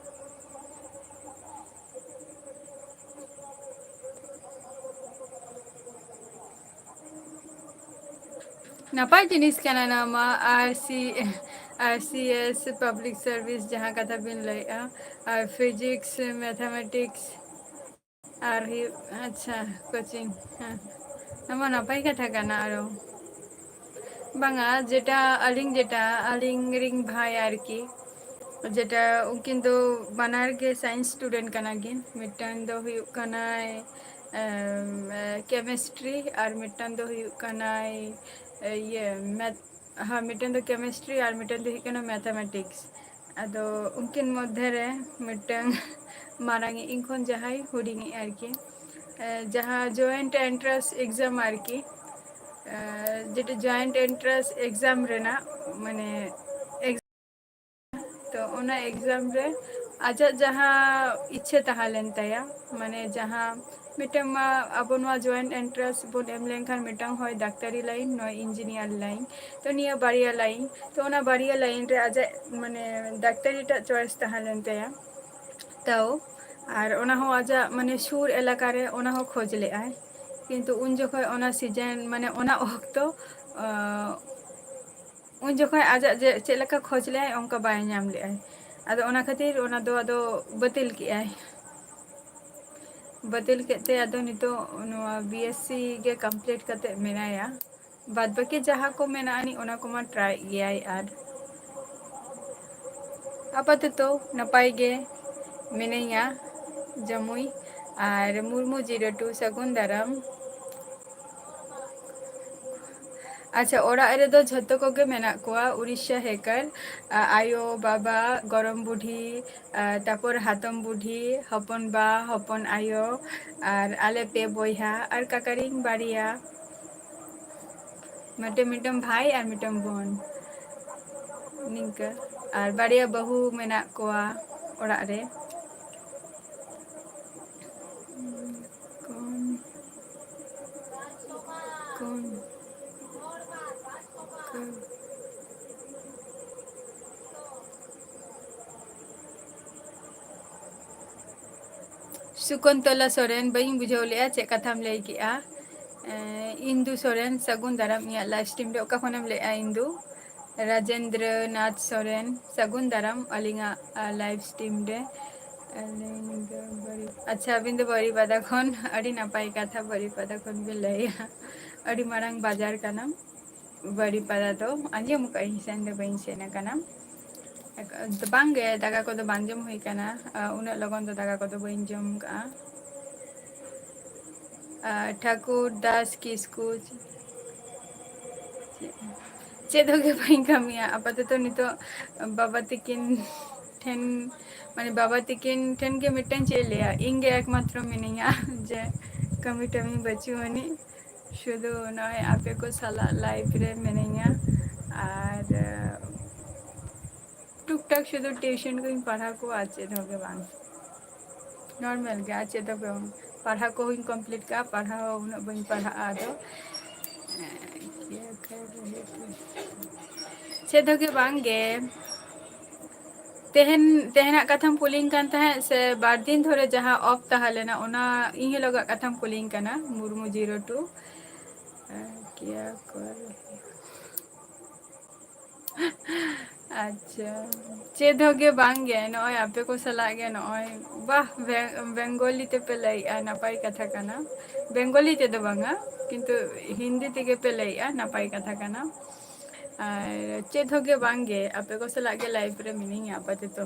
ᱱᱟᱯᱟᱭ ᱡᱤᱱᱤᱥ ᱠᱟᱱᱟ ᱱᱚᱣᱟ ᱢᱟ, ᱟᱨ ᱥᱤ, ᱟᱨ ᱥᱤ ᱮᱥ, public service ᱡᱟᱦᱟᱸ ᱠᱟᱛᱷᱟ ᱵᱤᱱ ᱞᱟᱹᱭᱮᱜᱼᱟ, ᱟᱨ physics, mathematics, ᱟᱨ ᱦᱩᱭᱩᱜ, ᱟᱪᱪᱷᱟ, coaching, ᱦᱮᱸ, ᱱᱚᱣᱟ ᱢᱟ ᱱᱟᱯᱟᱭ ᱠᱟᱛᱷᱟ ᱠᱟᱱᱟ ᱟᱨᱚ᱾ ᱵᱟᱝᱟ, ᱡᱮᱴᱟ ᱟᱹᱞᱤᱧ, ᱡᱮᱴᱟ ᱟᱹᱞᱤᱧ ᱨᱤᱱ ᱵᱷᱟᱭ ᱟᱨᱠᱤ, ᱡᱮᱴᱟ ᱩᱱᱠᱤᱱ ᱫᱚ ᱵᱟᱱᱟᱨ ᱜᱮ science student ᱠᱟᱱᱟ ᱠᱤᱱ᱾ ᱢᱤᱫᱴᱟᱝ ᱫᱚ ᱦᱩᱭᱩᱜ ᱠᱟᱱᱟᱭ, ᱮᱢ, ᱮ, chemistry, ᱟᱨ ᱢᱤᱫᱴᱟᱝ ᱫᱚ ᱦᱩᱭᱩᱜ ᱠᱟᱱᱟᱭ, ᱮ, ᱤᱭᱟᱹ, math, ᱦᱮᱸ, ᱢᱤᱫᱴᱟᱝ ᱫᱚ chemistry ᱟᱨ ᱢᱤᱫᱴᱟᱝ ᱫᱚ ᱦᱩᱭᱩᱜ ᱠᱟᱱᱟ mathematics᱾ ᱟᱫᱚ ᱩᱱᱠᱤᱱ ᱢᱚᱫᱽᱫᱷᱮ ᱨᱮ ᱢᱤᱫᱴᱟᱝ ᱢᱟᱨᱟᱝᱤᱡ, ᱤᱧ ᱠᱷᱚᱱ ᱡᱟᱦᱟᱸᱭ ᱦᱩᱰᱤᱧᱤᱡ ᱟᱨᱠᱤ, ᱮ, ᱡᱟᱦᱟᱸ joint entrance exam ᱟᱨᱠᱤ, ᱮ, ᱡᱮᱴᱟ joint entrance exam ᱨᱮᱱᱟᱜ, ᱢᱟᱱᱮ, ᱛᱚ ᱚᱱᱟ exam ᱨᱮ ᱟᱡᱟᱜ ᱡᱟᱦᱟᱸ ᱤᱪᱪᱷᱟᱹ ᱛᱟᱦᱮᱸ ᱞᱮᱱ ᱛᱟᱭᱟ, ᱢᱟᱱᱮ ᱡᱟᱦᱟᱸ ᱢᱤᱫᱴᱟᱝ ᱢᱟ ᱟᱵᱚ ᱱᱚᱣᱟ joint entrance ᱵᱚᱱ ᱮᱢ ᱞᱮᱱᱠᱷᱟᱱ ᱢᱤᱫᱴᱟᱝ ᱦᱚᱭ ᱰᱟᱠᱛᱟᱨᱤ line, ᱱᱚᱭ engineer line, ᱛᱚ ᱱᱤᱭᱟᱹ ᱵᱟᱨᱭᱟ line, ᱛᱚ ᱚᱱᱟ ᱵᱟᱨᱭᱟ line ᱨᱮ ᱟᱡᱟᱜ ᱢᱟᱱᱮ ᱰᱟᱠᱛᱟᱨᱤ ᱴᱟᱜ choice ᱛᱟᱦᱮᱸ ᱞᱮᱱ ᱛᱟᱭᱟ᱾ ᱛᱟᱣ ᱟᱨ ᱚᱱᱟ ᱦᱚᱸ ᱟᱡᱟᱜ ᱢᱟᱱᱮ ᱥᱩᱨ ᱮᱞᱟᱠᱟ ᱨᱮ ᱚᱱᱟ ᱦᱚᱸ ᱠᱷᱚᱡᱽ ᱞᱮᱫᱟᱭ, ᱠᱤᱱᱛᱩ ᱩᱱ ᱡᱚᱠᱷᱚᱱ ᱚᱱᱟ season ᱢᱟᱱᱮ ᱚᱱᱟ ᱚᱠᱛᱚ ᱩᱱ ᱡᱚᱠᱷᱚᱱ ᱟᱡᱟᱜ ᱡᱮ ᱪᱮᱫ ᱞᱮᱠᱟ ᱠᱷᱚᱡᱽ ᱞᱮᱫᱟᱭ ᱚᱱᱠᱟ ᱵᱟᱭ ᱧᱟᱢ ᱞᱮᱫᱟᱭ᱾ ᱟᱫᱚ ᱚᱱᱟ ᱠᱷᱟᱹᱛᱤᱨ ᱚᱱᱟ ᱫᱚ ᱟᱫᱚ ᱵᱟᱹᱛᱤᱞ ᱠᱮᱫᱟᱭ᱾ ᱵᱟᱹᱛᱤᱞ ᱠᱮᱫ ᱛᱮ ᱟᱫᱚ ᱱᱤᱛᱚᱜ ᱱᱚᱣᱟ BSc ᱜᱮ complete ᱠᱟᱛᱮ ᱢᱮᱱᱟᱭᱟ᱾ ᱵᱟᱫ ᱵᱟᱹᱠᱤ ᱡᱟᱦᱟᱸ ᱠᱚ ᱢᱮᱱᱟᱜ ᱟᱹᱱᱤᱡ ᱚᱱᱟ ᱠᱚᱢᱟ try ᱜᱮᱭᱟᱭ᱾ ᱟᱨ ᱟᱯᱟᱛᱚᱛᱚ ᱱᱟᱯᱟᱭ ᱜᱮ ᱢᱤᱱᱟᱹᱧᱟ ᱡᱟᱹᱢᱩᱭ᱾ ᱟᱨ ᱢᱩᱨᱢᱩ zero two ᱥᱟᱹᱜᱩᱱ ᱫᱟᱨᱟᱢ᱾ ᱟᱪᱪᱷᱟ, ᱚᱲᱟᱜ ᱨᱮᱫᱚ ᱡᱷᱚᱛᱚ ᱠᱚᱜᱮ ᱢᱮᱱᱟᱜ ᱠᱚᱣᱟ, ᱩᱲᱤᱥᱥᱟ ᱦᱮᱠᱟᱨ, ᱟ-, ᱟᱭᱳ, ᱵᱟᱵᱟ, ᱜᱚᱲᱚᱢ ᱵᱩᱰᱷᱤ, ᱟ, ᱛᱟᱯᱚᱨ ᱦᱟᱛᱚᱢ ᱵᱩᱰᱷᱤ, ᱦᱚᱯᱚᱱ ᱵᱟ, ᱦᱚᱯᱚᱱ ᱟᱭᱳ, ᱟᱨ ᱟᱞᱮ ᱯᱮ ᱵᱚᱭᱦᱟ, ᱟᱨ ᱠᱟᱠᱟᱨᱤᱧ ᱵᱟᱨᱭᱟ, ᱢᱤᱫᱴᱮᱱ, ᱢᱤᱫᱴᱮᱱ ᱵᱷᱟᱭ ᱟᱨ ᱢᱤᱫᱴᱮᱱ ᱵᱳᱱ, ᱱᱤᱝᱠᱟᱹ᱾ ᱟᱨ ᱵᱟᱨᱭᱟ ᱵᱟᱹᱦᱩ ᱢᱮᱱᱟᱜ ᱠᱚᱣᱟ ᱚᱲᱟᱜ ᱨᱮ᱾ ᱠᱚᱱ, ᱠᱚᱱ, ᱠᱚᱱ᱾ ᱥᱩᱠᱚᱱᱛᱚᱞᱟ ᱥᱚᱨᱮᱱ, ᱵᱟᱹᱧ ᱵᱩᱡᱷᱟᱹᱣ ᱞᱮᱜᱼᱟ ᱪᱮᱫ ᱠᱟᱛᱷᱟᱢ ᱞᱟᱹᱭ ᱠᱮᱜᱼᱟ᱾ ᱮᱸ, ᱤᱱᱫᱩ ᱥᱚᱨᱮᱱ, ᱥᱟᱹᱜᱩᱱ ᱫᱟᱨᱟᱢ ᱤᱧᱟᱹᱜ live stream ᱨᱮ᱾ ᱚᱠᱟ ᱠᱷᱚᱱᱮᱢ ᱞᱟᱹᱭᱮᱜᱼᱟ ᱤᱱᱫᱩ? ᱨᱟᱡᱮᱱᱫᱨᱚ ᱱᱟᱛᱷ ᱥᱚᱨᱮᱱ, ᱥᱟᱹᱜᱩᱱ ᱫᱟᱨᱟᱢ ᱟᱹᱞᱤᱧᱟᱜ, ᱟ, live stream ᱨᱮ᱾ ᱟᱹᱞᱤᱧ ᱫᱚ ᱵᱟᱹᱨᱤ-, ᱟᱪᱪᱷᱟ, ᱟᱹᱵᱤᱱ ᱫᱚ ᱵᱟᱹᱨᱤᱯᱟᱫᱟ ᱠᱷᱚᱱ, ᱟᱹᱰᱤ ᱱᱟᱯᱟᱭ ᱠᱟᱛᱷᱟ, ᱵᱟᱹᱨᱤᱯᱟᱫᱟ ᱠᱷᱚᱱ ᱵᱤᱱ ᱞᱟᱹᱭᱟ᱾ ᱟᱹᱰᱤ ᱢᱟᱨᱟᱝ ᱵᱟᱡᱟᱨ ᱠᱟᱱᱟ ᱵᱟᱹᱨᱤᱯᱟᱫᱟ ᱫᱚ, ᱟᱸᱡᱚᱢ ᱟᱠᱟᱫ ᱟᱹᱧ, ᱥᱮᱱ ᱫᱚ ᱵᱟᱹᱧ ᱥᱮᱱ ᱟᱠᱟᱱᱟ᱾ ᱵᱟᱝᱜᱮ, ᱫᱟᱠᱟ ᱠᱚᱫᱚ ᱵᱟᱝ ᱡᱚᱢ ᱦᱩᱭ ᱟᱠᱟᱱᱟ, ᱟ, ᱩᱱᱟᱹᱜ ᱞᱚᱜᱚᱱ ᱫᱚ ᱫᱟᱠᱟ ᱠᱚᱫᱚ ᱵᱟᱹᱧ ᱡᱚᱢ ᱟᱠᱟᱫᱼᱟ᱾ ᱟ, ᱴᱷᱟᱠᱩᱨ ᱫᱟᱥ ᱠᱤᱥᱠᱩ, ᱪᱮᱫ ᱦᱚᱸ ᱜᱮ ᱵᱟᱹᱧ ᱠᱟᱹᱢᱤᱭᱟ ᱟᱯᱟᱛᱚᱛᱚ ᱱᱤᱛᱚᱜ᱾ ᱵᱟᱵᱟ ᱛᱤᱠᱤᱱ ᱴᱷᱮᱱ, ᱢᱟᱱᱮ ᱵᱟᱵᱟ ᱛᱤᱠᱤᱱ ᱴᱷᱮᱱ ᱜᱮ ᱢᱤᱫᱴᱮᱱ ᱪᱮᱫ ᱮ ᱞᱟᱹᱭᱟ, ᱤᱧ ᱜᱮ ᱮᱠᱢᱟᱛᱨᱚ ᱢᱤᱱᱟᱹᱧᱟ ᱡᱮ ᱠᱟᱹᱢᱤ ᱴᱟᱹᱢᱤ ᱵᱟᱹᱪᱩᱜ ᱟᱹᱱᱤᱡ, ᱥᱩᱫᱷᱩ ᱱᱚᱜᱼᱚᱭ ᱟᱯᱮ ᱠᱚ ᱥᱟᱞᱟᱜ live ᱨᱮ ᱢᱤᱱᱟᱹᱧᱟ᱾ ᱟᱨ ᱴᱩᱠ ᱴᱟᱠ ᱥᱩᱫᱷᱩ ᱴᱤᱭᱩᱥᱚᱱ ᱠᱚᱧ ᱯᱟᱲᱦᱟᱣ ᱠᱚᱣᱟ, ᱟᱨ ᱪᱮᱫ ᱦᱚᱸ ᱜᱮ ᱵᱟᱝ᱾ ᱱᱚᱨᱢᱟᱞ ᱜᱮ, ᱟᱨ ᱪᱮᱫ ᱦᱚᱸ ᱜᱮ ᱵᱟᱝ᱾ ᱯᱟᱲᱦᱟᱣ ᱠᱚᱦᱚᱸᱧ ᱠᱚᱢᱯᱞᱤᱴ ᱠᱟᱜᱼᱟ, ᱯᱟᱲᱦᱟᱣ ᱦᱚᱸ ᱩᱱᱟᱹᱜ ᱵᱟᱹᱧ ᱯᱟᱲᱦᱟᱜᱼᱟ ᱟᱫᱚ᱾ ᱪᱮᱫ ᱦᱚᱸ ᱜᱮ ᱵᱟᱝ ᱜᱮ᱾ ᱛᱮᱦᱮᱧ, ᱛᱮᱦᱮᱧᱟᱜ ᱠᱟᱛᱷᱟᱢ ᱠᱩᱞᱤᱧ ᱠᱟᱱ ᱛᱟᱦᱮᱸᱫ ᱥᱮ, ᱵᱟᱨ ᱫᱤᱱ ᱫᱷᱚᱨᱮ ᱡᱟᱦᱟᱸ ᱚᱯᱷ ᱛᱟᱦᱮᱸ ᱞᱮᱱᱟ, ᱚᱱᱟ ᱤᱧ ᱦᱤᱞᱳᱜᱟᱜ ᱠᱟᱛᱷᱟᱢ ᱠᱩᱞᱤᱧ ᱠᱟᱱᱟ, ᱢᱩᱨᱢᱩ ᱡᱤᱨᱳ ᱴᱩ᱾ ᱠᱤᱭᱟ ᱠᱚᱨ ᱟᱪᱪᱷᱟ, ᱪᱮᱫ ᱦᱚᱸ ᱜᱮ ᱵᱟᱝ ᱜᱮ, ᱱᱚᱜᱼᱚᱭ ᱟᱯᱮ ᱠᱚ ᱥᱟᱞᱟᱜ ᱜᱮ ᱱᱚᱜᱼᱚᱭ, ᱵᱟᱦ, ᱵᱮ-, ᱵᱮᱝᱜᱚᱞᱤ ᱛᱮᱯᱮ ᱞᱟᱹᱭᱮᱜᱼᱟ, ᱱᱟᱯᱟᱭ ᱠᱟᱛᱷᱟ ᱠᱟᱱᱟ᱾ ᱵᱮᱝᱜᱚᱞᱤ ᱛᱮᱫᱚ ᱵᱟᱝᱟ, ᱠᱤᱱᱛᱩ ᱦᱤᱱᱫᱤ ᱛᱮᱜᱮ ᱯᱮ ᱞᱟᱹᱭᱮᱜᱼᱟ, ᱱᱟᱯᱟᱭ ᱠᱟᱛᱷᱟ ᱠᱟᱱᱟ᱾ ᱟᱨ ᱪᱮᱫ ᱦᱚᱸ ᱜᱮ ᱵᱟᱝ ᱜᱮ, ᱟᱯᱮ ᱠᱚ ᱥᱟᱞᱟᱜ ᱜᱮ ᱞᱟᱭᱤᱵᱷ ᱨᱮ ᱢᱤᱱᱟᱹᱧᱟ ᱟᱯᱟᱛᱚᱛᱚ᱾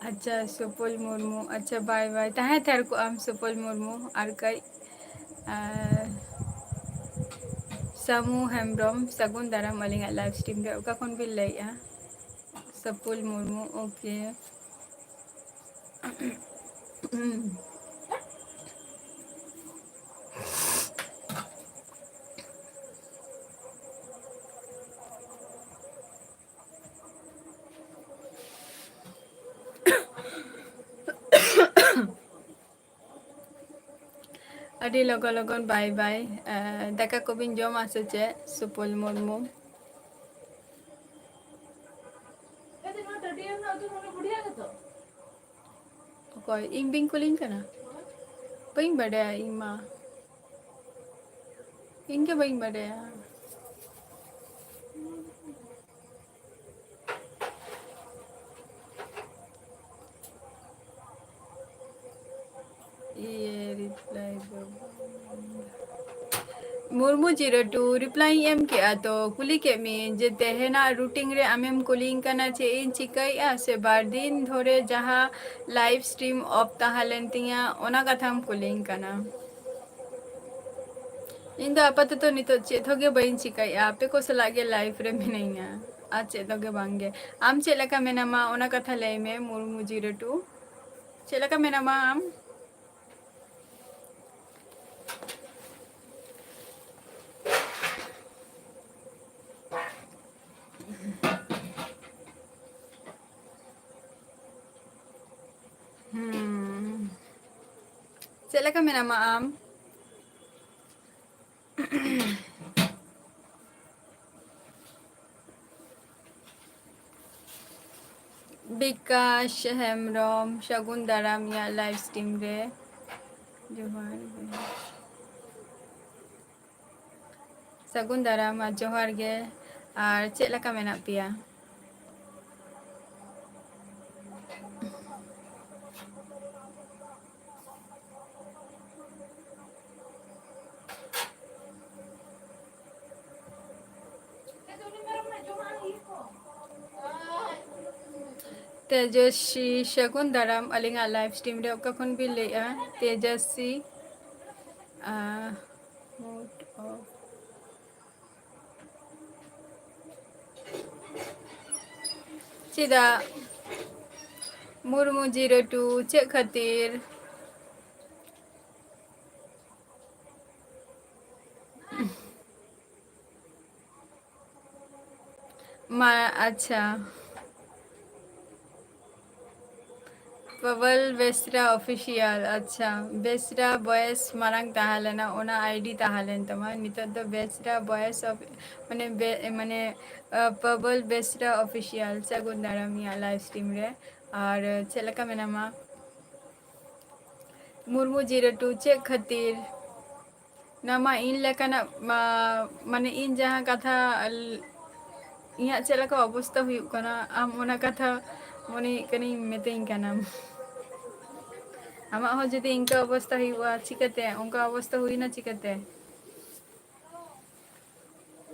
ᱟᱪᱪᱷᱟ, ᱥᱩᱯᱚᱞ ᱢᱩᱨᱢᱩ, ᱟᱪᱪᱷᱟ, ᱵᱟᱭ ᱵᱟᱭ, ᱛᱟᱦᱮᱸ ᱛᱷᱟᱨ ᱠᱚᱜ ᱟᱢ ᱥᱩᱯᱚᱞ ᱢᱩᱨᱢᱩ, ᱟᱨ ᱠᱟᱹᱡ ᱟᱨ ᱥᱟᱢᱩ ᱦᱮᱢᱵᱨᱚᱢ, ᱥᱟᱹᱜᱩᱱ ᱫᱟᱨᱟᱢ ᱟᱹᱞᱤᱧᱟᱜ ᱞᱟᱭᱤᱵᱷ ᱥᱴᱨᱤᱢ ᱨᱮ᱾ ᱚᱠᱟ ᱠᱷᱚᱱ ᱵᱤᱱ ᱞᱟᱹᱭᱮᱜᱼᱟ? ᱥᱟᱯᱩᱞ ᱢᱩᱨᱢᱩ, ᱳᱠᱮ᱾ ᱟᱹᱰᱤ ᱞᱚᱜᱚᱱ ᱞᱚᱜᱚᱱ ᱵᱟᱭ ᱵᱟᱭ᱾ ᱮ, ᱫᱟᱠᱟ ᱠᱚᱵᱤᱱ ᱡᱚᱢᱟ ᱥᱮ ᱪᱮᱫ, ᱥᱩᱯᱚᱞ ᱢᱩᱨᱢᱩ? ᱚᱠᱚᱭ, ᱤᱧ ᱵᱤᱱ ᱠᱩᱞᱤᱧ ᱠᱟᱱᱟ? ᱵᱟᱹᱧ ᱵᱟᱰᱟᱭᱟ ᱤᱧ ᱢᱟ᱾ ᱤᱧ ᱜᱮ ᱵᱟᱹᱧ ᱵᱟᱰᱟᱭᱟ᱾ ᱤᱭᱟᱹ, ᱨᱤᱯᱞᱟᱭ ᱫᱚ ᱵᱟᱝ᱾ ᱢᱩᱨᱢᱩ ᱡᱤᱨᱳ ᱴᱩ, ᱨᱤᱯᱞᱟᱭ ᱤᱧ ᱮᱢ ᱠᱮᱜᱼᱟ ᱛᱚ, ᱠᱩᱞᱤ ᱠᱮᱫ ᱢᱤᱭᱟᱹᱧ ᱡᱮ ᱛᱮᱦᱮᱧᱟᱜ ᱨᱩᱴᱤᱱ ᱨᱮ ᱟᱢᱮᱢ ᱠᱩᱞᱤᱧ ᱠᱟᱱᱟ ᱪᱮᱫ ᱤᱧ ᱪᱤᱠᱟᱹᱭᱮᱜᱼᱟ, ᱥᱮ ᱵᱟᱨ ᱫᱤᱱ ᱫᱷᱚᱨᱮ ᱡᱟᱦᱟᱸ ᱞᱟᱭᱤᱵᱷ ᱥᱴᱨᱤᱢ ᱚᱯᱷ ᱛᱟᱦᱮᱸ ᱞᱮᱱ ᱛᱤᱧᱟᱹ, ᱚᱱᱟ ᱠᱟᱛᱷᱟᱢ ᱠᱩᱞᱤᱧ ᱠᱟᱱᱟ? ᱤᱧ ᱫᱚ ᱟᱯᱟᱛᱚᱛᱚ ᱱᱤᱛᱚᱜ ᱪᱮᱫ ᱦᱚᱸ ᱜᱮ ᱵᱟᱹᱧ ᱪᱤᱠᱟᱹᱭᱮᱜᱼᱟ, ᱟᱯᱮ ᱠᱚ ᱥᱟᱞᱟᱜ ᱜᱮ ᱞᱟᱭᱤᱵᱷ ᱨᱮ ᱢᱤᱱᱟᱹᱧᱟ, ᱟᱨ ᱪᱮᱫ ᱦᱚᱸ ᱜᱮ ᱵᱟᱝ ᱜᱮ᱾ ᱟᱢ ᱪᱮᱫ ᱞᱮᱠᱟ ᱢᱮᱱᱟᱢᱟ, ᱚᱱᱟ ᱠᱟᱛᱷᱟ ᱞᱟᱹᱭ ᱢᱮ, ᱢᱩᱨᱢᱩ ᱡᱤᱨᱳ ᱴᱩ᱾ ᱪᱮᱫ ᱞᱮᱠᱟ ᱢᱮᱱᱟᱢᱟ ᱟᱢ? ᱪᱮᱫ ᱞᱮᱠᱟ ᱢᱮᱱᱟᱢᱟ ᱟᱢ? ᱵᱤᱠᱟᱥ ᱦᱮᱢᱵᱨᱚᱢ, ᱥᱟᱹᱜᱩᱱ ᱫᱟᱨᱟᱢ ᱤᱧᱟᱹᱜ live stream ᱨᱮ᱾ ᱡᱚᱦᱟᱨ ᱜᱮ᱾ ᱥᱟᱹᱜᱩᱱ ᱫᱟᱨᱟᱢ ᱟᱨ ᱡᱚᱦᱟᱨ ᱜᱮ᱾ ᱟᱨ ᱪᱮᱫ ᱞᱮᱠᱟ ᱢᱮᱱᱟᱜ ᱯᱮᱭᱟ? ᱛᱮᱡᱚᱥᱥᱤ, ᱥᱟᱹᱜᱩᱱ ᱫᱟᱨᱟᱢ ᱟᱹᱞᱤᱧᱟᱜ live stream ᱨᱮ᱾ ᱚᱠᱟ ᱠᱷᱚᱱ ᱵᱤᱱ ᱞᱟᱹᱭᱮᱜᱼᱟ? ᱛᱮᱡᱚᱥᱥᱤ, ᱟᱸ, mute off᱾ ᱪᱮᱫᱟᱜ? ᱢᱩᱨᱢᱩ zero two, ᱪᱮᱫ ᱠᱷᱟᱹᱛᱤᱨ? ᱢᱟ, ᱟᱪᱪᱷᱟ᱾ ᱯᱟᱵᱚᱞ ᱵᱮᱥᱨᱟ Official, ᱟᱪᱪᱷᱟ᱾ ᱵᱮᱥᱨᱟ ᱵᱚᱭᱮᱥ ᱢᱟᱲᱟᱝ ᱛᱟᱦᱮᱸ ᱞᱮᱱᱟ, ᱚᱱᱟ ID ᱛᱟᱦᱮᱸ ᱞᱮᱱ ᱛᱟᱢᱟ᱾ ᱱᱤᱛᱚᱜ ᱫᱚ ᱵᱮᱥᱨᱟ ᱵᱚᱭᱮᱥ of-, ᱢᱟᱱᱮ ᱵᱮ-, ᱢᱟᱱᱮ, ᱟ, ᱯᱟᱵᱚᱞ ᱵᱮᱥᱨᱟ Official, ᱥᱟᱹᱜᱩᱱ ᱫᱟᱨᱟᱢ ᱤᱧᱟᱹᱜ live stream ᱨᱮ᱾ ᱟᱨ ᱪᱮᱫ ᱞᱮᱠᱟ ᱢᱮᱱᱟᱢᱟ? ᱢᱩᱨᱢᱩ zero two, ᱪᱮᱫ ᱠᱷᱟᱹᱛᱤᱨ? ᱱᱚᱣᱟ ᱢᱟ ᱤᱧ ᱞᱮᱠᱟᱱᱟᱜ ᱢᱟ, ᱢᱟᱱᱮ ᱤᱧ ᱡᱟᱦᱟᱸ ᱠᱟᱛᱷᱟ ᱞ-, ᱤᱧᱟᱹᱜ ᱪᱮᱫ ᱞᱮᱠᱟ ᱚᱵᱚᱥᱛᱟ ᱦᱩᱭᱩᱜ ᱠᱟᱱᱟ, ᱟᱢ ᱚᱱᱟ ᱠᱟᱛᱷᱟ ᱢᱚᱱᱮ ᱦᱩᱭᱩᱜ ᱠᱟᱱᱟᱧ ᱢᱤᱛᱟᱹᱧ ᱠᱟᱱᱟᱢ᱾ ᱟᱢᱟᱜ ᱦᱚᱸ ᱡᱩᱫᱤ ᱤᱱᱠᱟᱹ ᱚᱵᱚᱥᱛᱟ ᱦᱩᱭᱩᱜᱼᱟ, ᱪᱤᱠᱟᱹᱛᱮ? ᱚᱱᱠᱟ ᱚᱵᱚᱥᱛᱟ ᱦᱩᱭᱱᱟ ᱪᱤᱠᱟᱹᱛᱮ?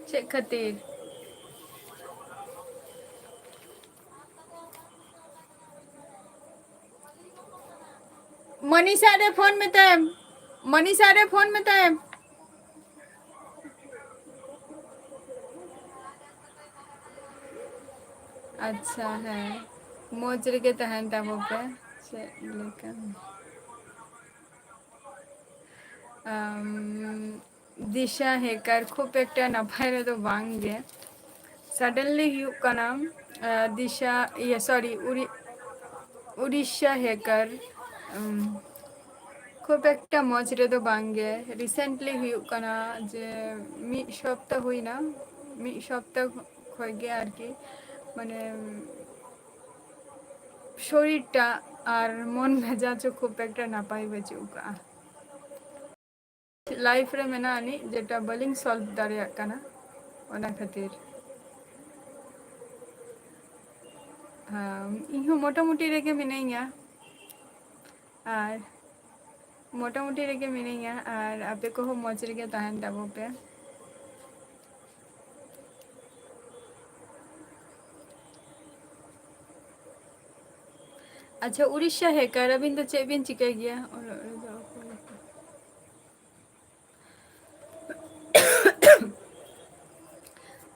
ᱪᱮᱫ ᱠᱷᱟᱹᱛᱤᱨ? ᱢᱚᱱᱤᱥᱟ ᱨᱮ ᱯᱷᱳᱱ ᱢᱮᱛᱟᱭᱮᱢ, ᱢᱚᱱᱤᱥᱟ ᱨᱮ ᱯᱷᱳᱱ ᱢᱮᱛᱟᱭᱮᱢ᱾ ᱟᱪᱪᱷᱟ, ᱦᱮᱸ, ᱢᱚᱡᱽ ᱨᱮᱜᱮ ᱛᱟᱦᱮᱱ ᱛᱟᱵᱚ ᱯᱮ᱾ ᱪᱮᱫ ᱞᱮᱠᱟ? ᱟᱢ, ᱫᱤᱥᱟ ᱦᱮᱠᱟᱨ ᱠᱷᱩᱵ ᱮᱠᱴᱟ ᱱᱟᱯᱟᱭ ᱨᱮᱫᱚ ᱵᱟᱝ ᱜᱮ᱾ Suddenly ᱦᱩᱭᱩᱜ ᱠᱟᱱᱟ, ᱟᱸ, ᱫᱤᱥᱟ, ᱤᱭᱟᱹ, sorry, ᱩᱨᱤ-, ᱩᱲᱤᱥᱥᱟ ᱦᱮᱠᱟᱨ, ᱩᱢ, ᱠᱷᱩᱵ ᱮᱠᱴᱟ ᱢᱚᱡᱽ ᱨᱮᱫᱚ ᱵᱟᱝ ᱜᱮ᱾ Recently ᱦᱩᱭᱩᱜ ᱠᱟᱱᱟ ᱡᱮ ᱢᱤᱫ ᱥᱚᱯᱛᱟ ᱦᱩᱭᱱᱟ, ᱢᱤᱫ ᱥᱚᱯᱛᱟ ᱠᱷᱚᱡ ᱜᱮ ᱟᱨᱠᱤ, ᱢᱟᱱᱮ, ᱥᱚᱨᱤᱨ ᱴᱟᱜ ᱟᱨ ᱢᱚᱱ ᱢᱮᱡᱟᱡᱽ ᱦᱚᱸ ᱠᱷᱩᱵ ᱮᱠᱴᱟ ᱱᱟᱯᱟᱭ ᱵᱟᱹᱪᱩᱜ ᱟᱠᱟᱜᱼᱟ᱾ Life ᱨᱮ ᱢᱮᱱᱟᱜ ᱟᱹᱱᱤᱡ ᱡᱮᱴᱟ ᱵᱟᱹᱞᱤᱧ solve ᱫᱟᱲᱮᱭᱟᱜ ᱠᱟᱱᱟ, ᱚᱱᱟ ᱠᱷᱟᱹᱛᱤᱨ᱾ ᱦᱮᱸ, ᱤᱧ ᱦᱚᱸ ᱢᱚᱴᱟᱢᱩᱴᱤ ᱨᱮᱜᱮ ᱢᱤᱱᱟᱹᱧᱟ᱾ ᱟᱨ ᱢᱚᱴᱟᱢᱩᱴᱤ ᱨᱮᱜᱮ ᱢᱤᱱᱟᱹᱧᱟ, ᱟᱨ ᱟᱯᱮ ᱠᱚᱦᱚᱸ ᱢᱚᱡᱽ ᱨᱮᱜᱮ ᱛᱟᱦᱮᱱ ᱛᱟᱵᱚ ᱯᱮ᱾ ᱟᱪᱪᱷᱟ, ᱩᱲᱤᱥᱥᱟ ᱦᱮᱠᱟᱨ, ᱟᱹᱵᱤᱱ ᱫᱚ ᱪᱮᱫ ᱵᱤᱱ ᱪᱤᱠᱟᱹᱭ ᱜᱮᱭᱟ? ᱚᱞᱚᱜ ᱨᱮᱫᱚ ᱚᱠᱚᱭ ᱠᱚ?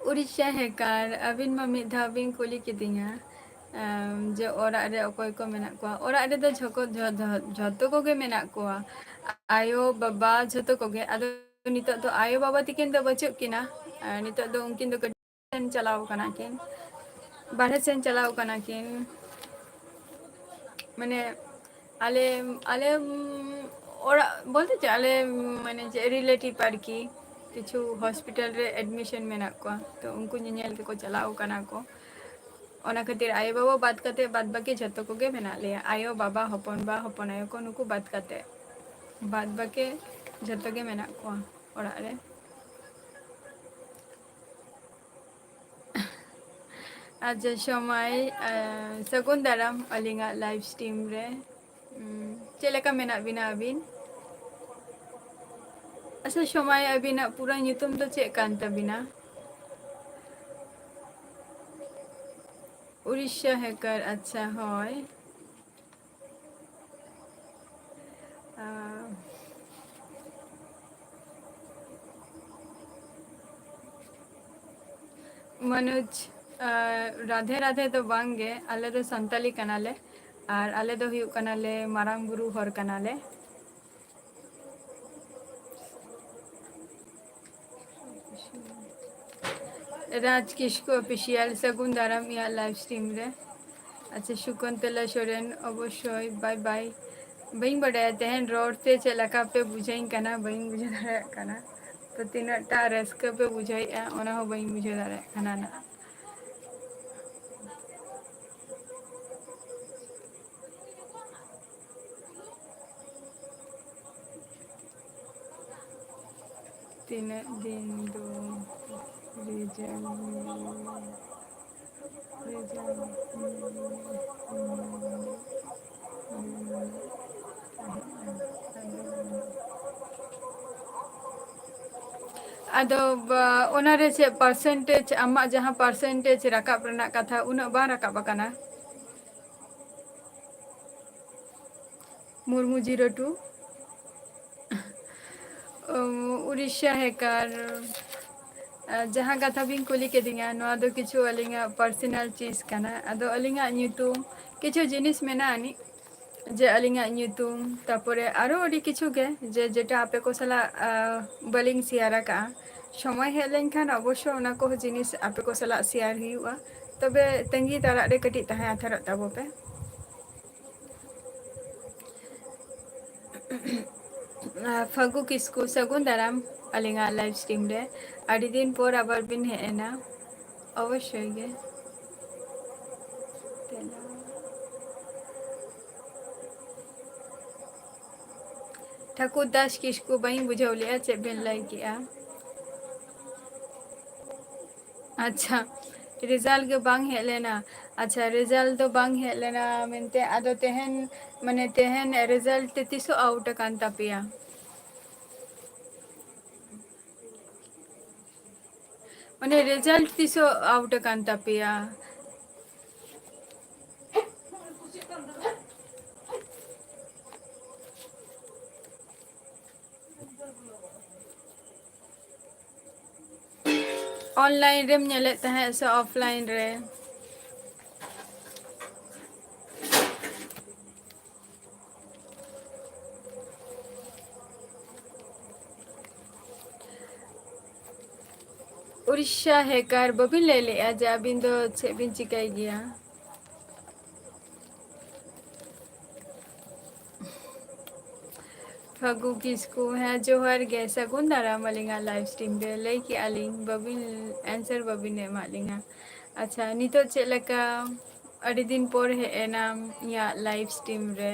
ᱩᱲᱤᱥᱥᱟ ᱦᱮᱠᱟᱨ, ᱟᱹᱵᱤᱱ ᱢᱟ ᱢᱤᱫ ᱫᱷᱟᱣ ᱵᱤᱱ ᱠᱩᱞᱤ ᱠᱤᱫᱤᱧᱟ, ᱮᱢ, ᱡᱮ ᱚᱲᱟᱜ ᱨᱮ ᱚᱠᱚᱭ ᱠᱚ ᱢᱮᱱᱟᱜ ᱠᱚᱣᱟ᱾ ᱚᱲᱟᱜ ᱨᱮᱫᱚ ᱡᱷᱚᱠᱚ-, ᱡᱷᱚ-, ᱡᱷᱚ-, ᱡᱷᱚᱛᱚ ᱠᱚᱜᱮ ᱢᱮᱱᱟᱜ ᱠᱚᱣᱟ, ᱟᱭᱳ, ᱵᱟᱵᱟ, ᱡᱷᱚᱛᱚ ᱠᱚᱜᱮ᱾ ᱟᱫᱚ ᱱᱤᱛᱚᱜ ᱫᱚ ᱟᱭᱳ, ᱵᱟᱵᱟ ᱛᱟᱹᱠᱤᱱ ᱫᱚ ᱵᱟᱹᱪᱩᱜ ᱠᱤᱱᱟ᱾ ᱟᱨ ᱱᱤᱛᱚᱜ ᱫᱚ ᱩᱱᱠᱤᱱ ᱫᱚ ᱠᱟᱹᱴᱤᱡ ᱥᱮᱱ ᱪᱟᱞᱟᱣ ᱠᱟᱱᱟ ᱠᱤᱱ, ᱵᱟᱨᱦᱮ ᱥᱮᱱ ᱪᱟᱞᱟᱣ ᱠᱟᱱᱟ ᱠᱤᱱ᱾ ᱢᱟᱱᱮ, ᱟᱞᱮ, ᱟᱞᱮ, ᱩᱢ, ᱚᱲᱟᱜ ᱵᱚᱞᱛᱮ ᱪᱮᱫ, ᱟᱞᱮ, ᱩᱢ, ᱢᱟᱱᱮ ᱪᱮᱫ, relative ᱟᱨᱠᱤ, ᱠᱤᱪᱷᱩ hospital ᱨᱮ admission ᱢᱮᱱᱟᱜ ᱠᱚᱣᱟ, ᱛᱚ ᱩᱱᱠᱩ ᱧᱮᱧᱮᱞ ᱜᱮᱠᱚ ᱪᱟᱞᱟᱣ ᱠᱟᱱᱟ ᱠᱚ᱾ ᱚᱱᱟ ᱠᱷᱟᱹᱛᱤᱨ ᱟᱭᱳ ᱵᱟᱵᱟ ᱵᱟᱫ ᱠᱟᱛᱮ ᱵᱟᱫ ᱵᱟᱹᱠᱤ ᱡᱷᱚᱛᱚ ᱠᱚᱜᱮ ᱢᱮᱱᱟᱜ ᱞᱮᱭᱟ᱾ ᱟᱭᱳ, ᱵᱟᱵᱟ, ᱦᱚᱯᱚᱱ ᱵᱟ, ᱦᱚᱯᱚᱱ ᱟᱭᱳ ᱠᱚ, ᱱᱩᱠᱩ ᱵᱟᱫ ᱠᱟᱛᱮ, ᱵᱟᱫ ᱵᱟᱹᱠᱤ ᱡᱷᱚᱛᱚ ᱜᱮ ᱢᱮᱱᱟᱜ ᱠᱚᱣᱟ ᱚᱲᱟᱜ ᱨᱮ᱾ ᱟᱪᱪᱷᱟ, ᱥᱚᱢᱟᱭ, ᱟᱸ, ᱥᱟᱹᱜᱩᱱ ᱫᱟᱨᱟᱢ ᱟᱹᱞᱤᱧᱟᱜ live stream ᱨᱮ᱾ ᱩᱸ, ᱪᱮᱫ ᱞᱮᱠᱟ ᱢᱮᱱᱟᱜ ᱵᱤᱱᱟ ᱟᱹᱵᱤᱱ? ᱟᱪᱪᱷᱟ, ᱥᱚᱢᱟᱭ, ᱟᱹᱵᱤᱱᱟᱜ ᱯᱩᱨᱟᱹ ᱧᱩᱛᱩᱢ ᱫᱚ ᱪᱮᱫ ᱠᱟᱱ ᱛᱟᱹᱵᱤᱱᱟ? ᱩᱲᱤᱥᱥᱟ ᱦᱮᱠᱟᱨ, ᱟᱪᱪᱷᱟ, ᱦᱳᱭ᱾ ᱟᱸ, ᱢᱚᱱᱳᱡᱽ, ᱟᱸ, ᱨᱟᱫᱷᱮ ᱨᱟᱫᱷᱮ ᱫᱚ ᱵᱟᱝ ᱜᱮ, ᱟᱞᱮ ᱫᱚ ᱥᱟᱱᱛᱟᱞᱤ ᱠᱟᱱᱟᱞᱮ, ᱟᱨ ᱟᱞᱮ ᱫᱚ ᱦᱩᱭᱩᱜ ᱠᱟᱱᱟᱞᱮ ᱢᱟᱨᱟᱝ ᱵᱩᱨᱩ ᱦᱚᱲ ᱠᱟᱱᱟᱞᱮ᱾ ᱨᱟᱡᱽ ᱠᱤᱥᱠᱩ Official, ᱥᱟᱹᱜᱩᱱ ᱫᱟᱨᱟᱢ ᱤᱧᱟᱹᱜ live stream ᱨᱮ᱾ ᱟᱪᱪᱷᱟ, ᱥᱩᱠᱚᱱᱛᱚᱞᱟ ᱥᱚᱨᱮᱱ, ᱚᱵᱚᱥᱥᱳᱭ, bye bye᱾ ᱵᱟᱹᱧ ᱵᱟᱰᱟᱭᱟ ᱛᱮᱦᱮᱧ ᱨᱚᱲ ᱛᱮ ᱪᱮᱫ ᱞᱮᱠᱟ ᱯᱮ ᱵᱩᱡᱷᱟᱹᱧ ᱠᱟᱱᱟ, ᱵᱟᱹᱧ ᱵᱩᱡᱷᱟᱹᱣ ᱫᱟᱲᱮᱭᱟᱜ ᱠᱟᱱᱟ᱾ ᱛᱚ ᱛᱤᱱᱟᱹᱜ ᱴᱟ ᱨᱟᱹᱥᱠᱟᱹ ᱯᱮ ᱵᱩᱡᱷᱟᱹᱣᱮᱫᱼᱟ, ᱚᱱᱟ ᱦᱚᱸ ᱵᱟᱹᱧ ᱵᱩᱡᱷᱟᱹᱣ ᱫᱟᱲᱮᱭᱟᱜ ᱠᱟᱱᱟ ᱱᱟᱜ᱾ ᱛᱤᱱᱟᱹᱜ ᱫᱤᱱ ᱫᱚ result, result ᱟᱫᱚ ᱵᱟ-, ᱚᱱᱟᱨᱮ ᱪᱮᱫ percentage, ᱟᱢᱟᱜ ᱡᱟᱦᱟᱸ percentage ᱨᱟᱠᱟᱵ ᱨᱮᱱᱟᱜ ᱠᱟᱛᱷᱟ, ᱩᱱᱟᱹᱜ ᱵᱟᱝ ᱨᱟᱠᱟᱵ ᱟᱠᱟᱱᱟ? Murmu zero two᱾ ᱩᱢ, ᱩᱲᱤᱥᱥᱟ hacker, ᱟ, ᱡᱟᱦᱟᱸ ᱠᱟᱛᱷᱟ ᱵᱤᱱ ᱠᱩᱞᱤ ᱠᱤᱫᱤᱧᱟ, ᱱᱚᱣᱟ ᱫᱚ ᱠᱤᱪᱷᱩ ᱟᱹᱞᱤᱧᱟᱜ personal ᱪᱤᱡᱽ ᱠᱟᱱᱟ᱾ ᱟᱫᱚ ᱟᱹᱞᱤᱧᱟᱜ ᱧᱩᱛᱩᱢ, ᱠᱤᱪᱷᱩ ᱡᱤᱱᱤᱥ ᱢᱮᱱᱟᱜ ᱟᱹᱱᱤᱡ, ᱡᱮ ᱟᱹᱞᱤᱧᱟᱜ ᱧᱩᱛᱩᱢ, ᱛᱟᱯᱚᱨᱮ ᱟᱨᱚ ᱟᱹᱰᱤ ᱠᱤᱪᱷᱩ ᱜᱮ, ᱡᱮ ᱡᱮᱴᱟ ᱟᱯᱮ ᱠᱚ ᱥᱟᱞᱟᱜ, ᱟ, ᱵᱟᱹᱞᱤᱧ share ᱟᱠᱟᱫᱼᱟ᱾ ᱥᱚᱢᱚᱭ ᱦᱮᱡ ᱞᱮᱱᱠᱷᱟᱱ ᱚᱵᱚᱥᱥᱚ ᱚᱱᱟ ᱠᱚᱦᱚᱸ ᱡᱤᱱᱤᱥ ᱟᱯᱮ ᱠᱚ ᱥᱟᱞᱟᱜ share ᱦᱩᱭᱩᱜᱼᱟ᱾ ᱛᱚᱵᱮ ᱛᱟᱺᱜᱤ ᱛᱟᱲᱟᱜ ᱨᱮ ᱠᱟᱹᱴᱤᱡ ᱛᱟᱦᱮᱸ ᱦᱟᱛᱟᱲᱚᱜ ᱛᱟᱵᱚ ᱯᱮ᱾ ᱟᱨ ᱯᱷᱟᱹᱜᱩ ᱠᱤᱥᱠᱩ, ᱥᱟᱹᱜᱩᱱ ᱫᱟᱨᱟᱢ ᱟᱹᱞᱤᱧᱟᱜ live stream ᱨᱮ᱾ ᱟᱹᱰᱤ ᱫᱤᱱ ᱯᱚᱨ ᱟᱵᱟᱨ ᱵᱤᱱ ᱦᱮᱡ ᱮᱱᱟ, ᱚᱵᱚᱥᱥᱳᱭ ᱜᱮ᱾ ᱴᱷᱟᱹᱠᱩᱨ ᱫᱟᱥ ᱠᱤᱥᱠᱩ, ᱵᱟᱹᱧ ᱵᱩᱡᱷᱟᱹᱣ ᱞᱮᱜᱼᱟ ᱪᱮᱫ ᱵᱤᱱ ᱞᱟᱹᱭ ᱠᱮᱜᱼᱟ᱾ ᱟᱪᱪᱷᱟ, result ᱜᱮ ᱵᱟᱝ ᱦᱮᱡ ᱞᱮᱱᱟ᱾ ᱟᱪᱪᱷᱟ, result ᱫᱚ ᱵᱟᱝ ᱦᱮᱡ ᱞᱮᱱᱟ ᱢᱮᱱᱛᱮ, ᱟᱫᱚ ᱛᱮᱦᱮᱧ, ᱢᱟᱱᱮ ᱛᱮᱦᱮᱧ result ᱛᱤᱥᱚᱜ out ᱟᱠᱟᱱ ᱛᱟᱯᱮᱭᱟ? ᱢᱟᱱᱮ result ᱛᱤᱥᱚᱜ out ᱟᱠᱟᱱ ᱛᱟᱯᱮᱭᱟ? Online ᱨᱮᱢ ᱧᱮᱞᱮᱫ ᱛᱟᱦᱮᱸᱫ ᱥᱮ offline ᱨᱮ? ᱩᱲᱤᱥᱥᱟ hacker, ᱵᱟᱹᱵᱤᱱ ᱞᱟᱹᱭ ᱞᱮᱜᱼᱟ ᱡᱮ ᱟᱹᱵᱤᱱ ᱫᱚ ᱪᱮᱫ ᱵᱤᱱ ᱪᱤᱠᱟᱹᱭ ᱜᱮᱭᱟ? ᱯᱷᱟᱹᱜᱩ ᱠᱤᱥᱠᱩ, ᱦᱮᱸ, ᱡᱚᱦᱟᱨ ᱜᱮ, ᱥᱟᱹᱜᱩᱱ ᱫᱟᱨᱟᱢ ᱟᱹᱞᱤᱧᱟᱜ live stream ᱨᱮ᱾ ᱞᱟᱹᱭ ᱠᱮᱜᱼᱟ ᱞᱤᱧ, ᱵᱟᱹᱵᱤᱱ answer ᱵᱟᱹᱵᱤᱱ ᱮᱢᱟᱜ ᱞᱤᱧᱟ᱾ ᱟᱪᱪᱷᱟ, ᱱᱤᱛᱚᱜ ᱪᱮᱫ ᱞᱮᱠᱟ? ᱟᱹᱰᱤ ᱫᱤᱱ ᱯᱚᱨ ᱦᱮᱡ ᱮᱱᱟᱢ ᱤᱧᱟᱹᱜ live stream ᱨᱮ᱾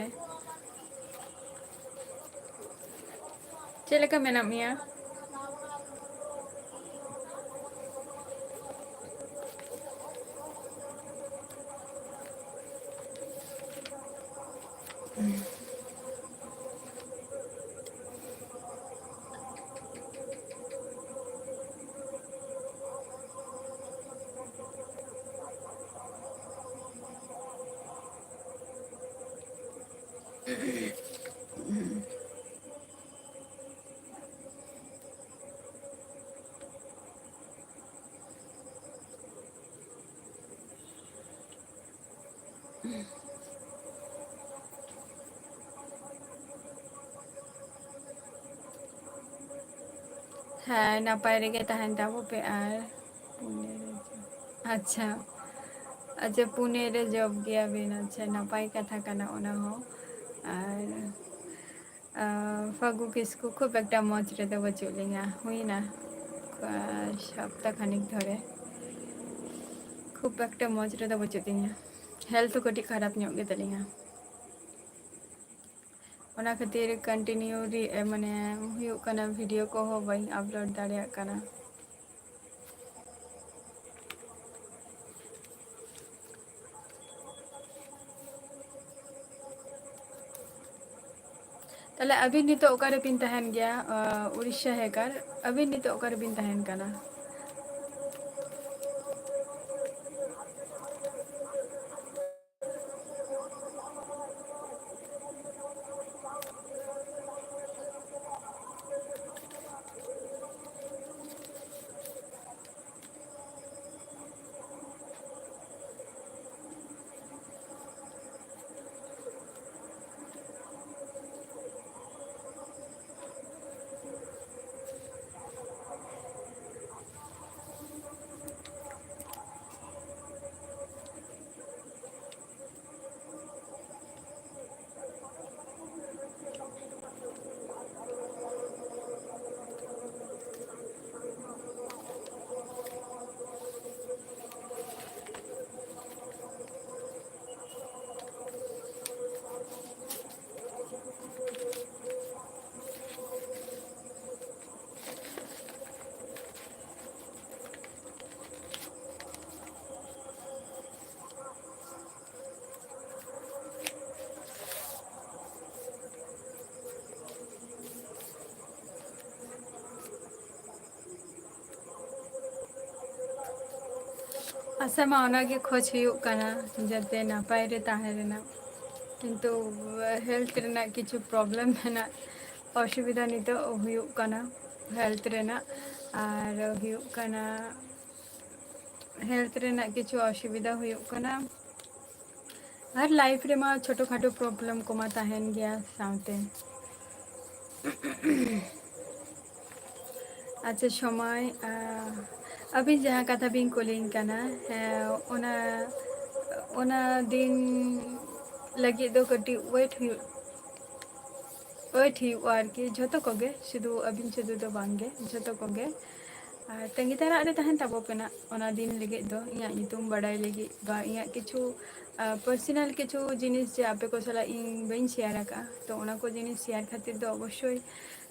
ᱪᱮᱫ ᱞᱮᱠᱟ ᱢᱮᱱᱟᱜ ᱢᱮᱭᱟ? ᱦᱮᱸ, ᱱᱟᱯᱟᱭ ᱨᱮᱜᱮ ᱛᱟᱦᱮᱱ ᱛᱟᱵᱚ ᱯᱮ᱾ ᱟᱨ ᱯᱩᱱᱮ ᱨᱮ ᱡᱚᱵ, ᱟᱪᱪᱷᱟ, ᱟᱪᱪᱷᱟ, ᱯᱩᱱᱮ ᱨᱮ ᱡᱚᱵ ᱜᱮᱭᱟᱵᱤᱱ, ᱟᱪᱪᱷᱟ, ᱱᱟᱯᱟᱭ ᱠᱟᱛᱷᱟ ᱠᱟᱱᱟ ᱚᱱᱟ ᱦᱚᱸ᱾ ᱟᱨ, ᱟᱸ, ᱯᱷᱟᱹᱜᱩ ᱠᱤᱥᱠᱩ ᱠᱷᱩᱵ ᱮᱠᱴᱟ ᱢᱚᱡᱽ ᱨᱮᱫᱚ ᱵᱟᱹᱪᱩᱜ ᱞᱤᱧᱟ, ᱦᱩᱭᱱᱟ, ᱟᱸ, ᱦᱟᱯᱛᱟ ᱠᱷᱟᱱᱤᱠ ᱫᱷᱚᱨᱮ ᱠᱷᱩᱵ ᱮᱠᱴᱟ ᱢᱚᱡᱽ ᱨᱮᱫᱚ ᱵᱟᱹᱪᱩᱜ ᱞᱤᱧᱟ, health ᱠᱟᱹᱴᱤᱡ ᱠᱷᱟᱨᱟᱯ ᱧᱚᱜ ᱜᱮᱛᱟᱞᱤᱧᱟ᱾ ᱚᱱᱟ ᱠᱷᱟᱹᱛᱤᱨ continue ᱨᱮ, ᱢᱟᱱᱮ, ᱦᱩᱭᱩᱜ ᱠᱟᱱᱟ, video ᱠᱚᱦᱚᱸ ᱵᱟᱹᱧ upload ᱫᱟᱲᱮᱭᱟᱜ ᱠᱟᱱᱟ᱾ ᱛᱟᱦᱞᱮ ᱟᱹᱵᱤᱱ ᱱᱤᱛᱚᱜ ᱚᱠᱟ ᱨᱮᱵᱤᱱ ᱛᱟᱦᱮᱱ ᱜᱮᱭᱟ? ᱟᱸ, ᱩᱲᱤᱥᱥᱟ ᱦᱮᱠᱟᱨ, ᱟᱹᱵᱤᱱ ᱱᱤᱛᱚᱜ ᱚᱠᱟ ᱨᱮᱵᱤᱱ ᱛᱟᱦᱮᱱ ᱠᱟᱱᱟ? ᱥᱮ ᱢᱟ ᱚᱱᱟᱜᱮ ᱠᱷᱚᱡᱽ ᱦᱩᱭᱩᱜ ᱠᱟᱱᱟ, ᱡᱟᱛᱮ ᱱᱟᱯᱟᱭ ᱨᱮ ᱛᱟᱦᱮᱸ ᱨᱮᱱᱟᱜ᱾ ᱠᱤᱱᱛᱩ health ᱨᱮᱱᱟᱜ ᱠᱤᱪᱷᱩ problem ᱢᱮᱱᱟᱜ, ᱚᱥᱩᱵᱤᱫᱷᱟ ᱱᱤᱛᱚᱜ ᱦᱩᱭᱩᱜ ᱠᱟᱱᱟ, health ᱨᱮᱱᱟᱜ᱾ ᱟᱨ ᱦᱩᱭᱩᱜ ᱠᱟᱱᱟ, health ᱨᱮᱱᱟᱜ ᱠᱤᱪᱷᱩ ᱚᱥᱩᱵᱤᱫᱷᱟ ᱦᱩᱭᱩᱜ ᱠᱟᱱᱟ᱾ ᱟᱨ life ᱨᱮᱢᱟ ᱪᱷᱳᱴᱳ ᱠᱷᱟᱴᱳ problem ᱠᱚᱢᱟ ᱛᱟᱦᱮᱱ ᱜᱮᱭᱟ ᱥᱟᱶᱛᱮ᱾ ᱟᱪᱪᱷᱟ ᱥᱚᱢᱟᱭ, ᱟᱸ, ᱟᱹᱵᱤᱱ ᱡᱟᱦᱟᱸ ᱠᱟᱛᱷᱟ ᱵᱤᱱ ᱠᱩᱞᱤᱧ ᱠᱟᱱᱟ, ᱦᱮᱸ, ᱚᱱᱟ, ᱚᱱᱟ ᱫᱤᱱ ᱞᱟᱹᱜᱤᱫ ᱫᱚ ᱠᱟᱹᱴᱤᱡ wait ᱦᱩᱭᱩᱜ, wait ᱦᱩᱭᱩᱜᱼᱟ ᱟᱨᱠᱤ, ᱡᱷᱚᱛᱚ ᱠᱚᱜᱮ, ᱥᱩᱫᱷᱩ ᱟᱹᱵᱤᱱ ᱥᱩᱫᱷᱩ ᱫᱚ ᱵᱟᱝᱜᱮ, ᱡᱷᱚᱛᱚ ᱠᱚᱜᱮ᱾ ᱟᱨ ᱛᱟᱺᱜᱤ ᱛᱟᱲᱟᱜ ᱨᱮ ᱛᱟᱦᱮᱱ ᱛᱟᱵᱚ ᱯᱮ ᱱᱟᱜ ᱚᱱᱟ ᱫᱤᱱ ᱞᱟᱹᱜᱤᱫ ᱫᱚ, ᱤᱧᱟᱹᱜ ᱧᱩᱛᱩᱢ ᱵᱟᱰᱟᱭ ᱞᱟᱹᱜᱤᱫ ᱵᱟ ᱤᱧᱟᱹᱜ ᱠᱤᱪᱷᱩ, ᱟᱸ, personal ᱠᱤᱪᱷᱩ ᱡᱤᱱᱤᱥ ᱡᱮ ᱟᱯᱮ ᱠᱚ ᱥᱟᱞᱟᱜ ᱤᱧ ᱵᱟᱹᱧ share ᱟᱠᱟᱫᱼᱟ, ᱛᱚ ᱚᱱᱟ ᱠᱚ ᱡᱤᱱᱤᱥ share ᱠᱷᱟᱹᱛᱤᱨ ᱫᱚ ᱚᱵᱚᱥᱥᱳᱭ,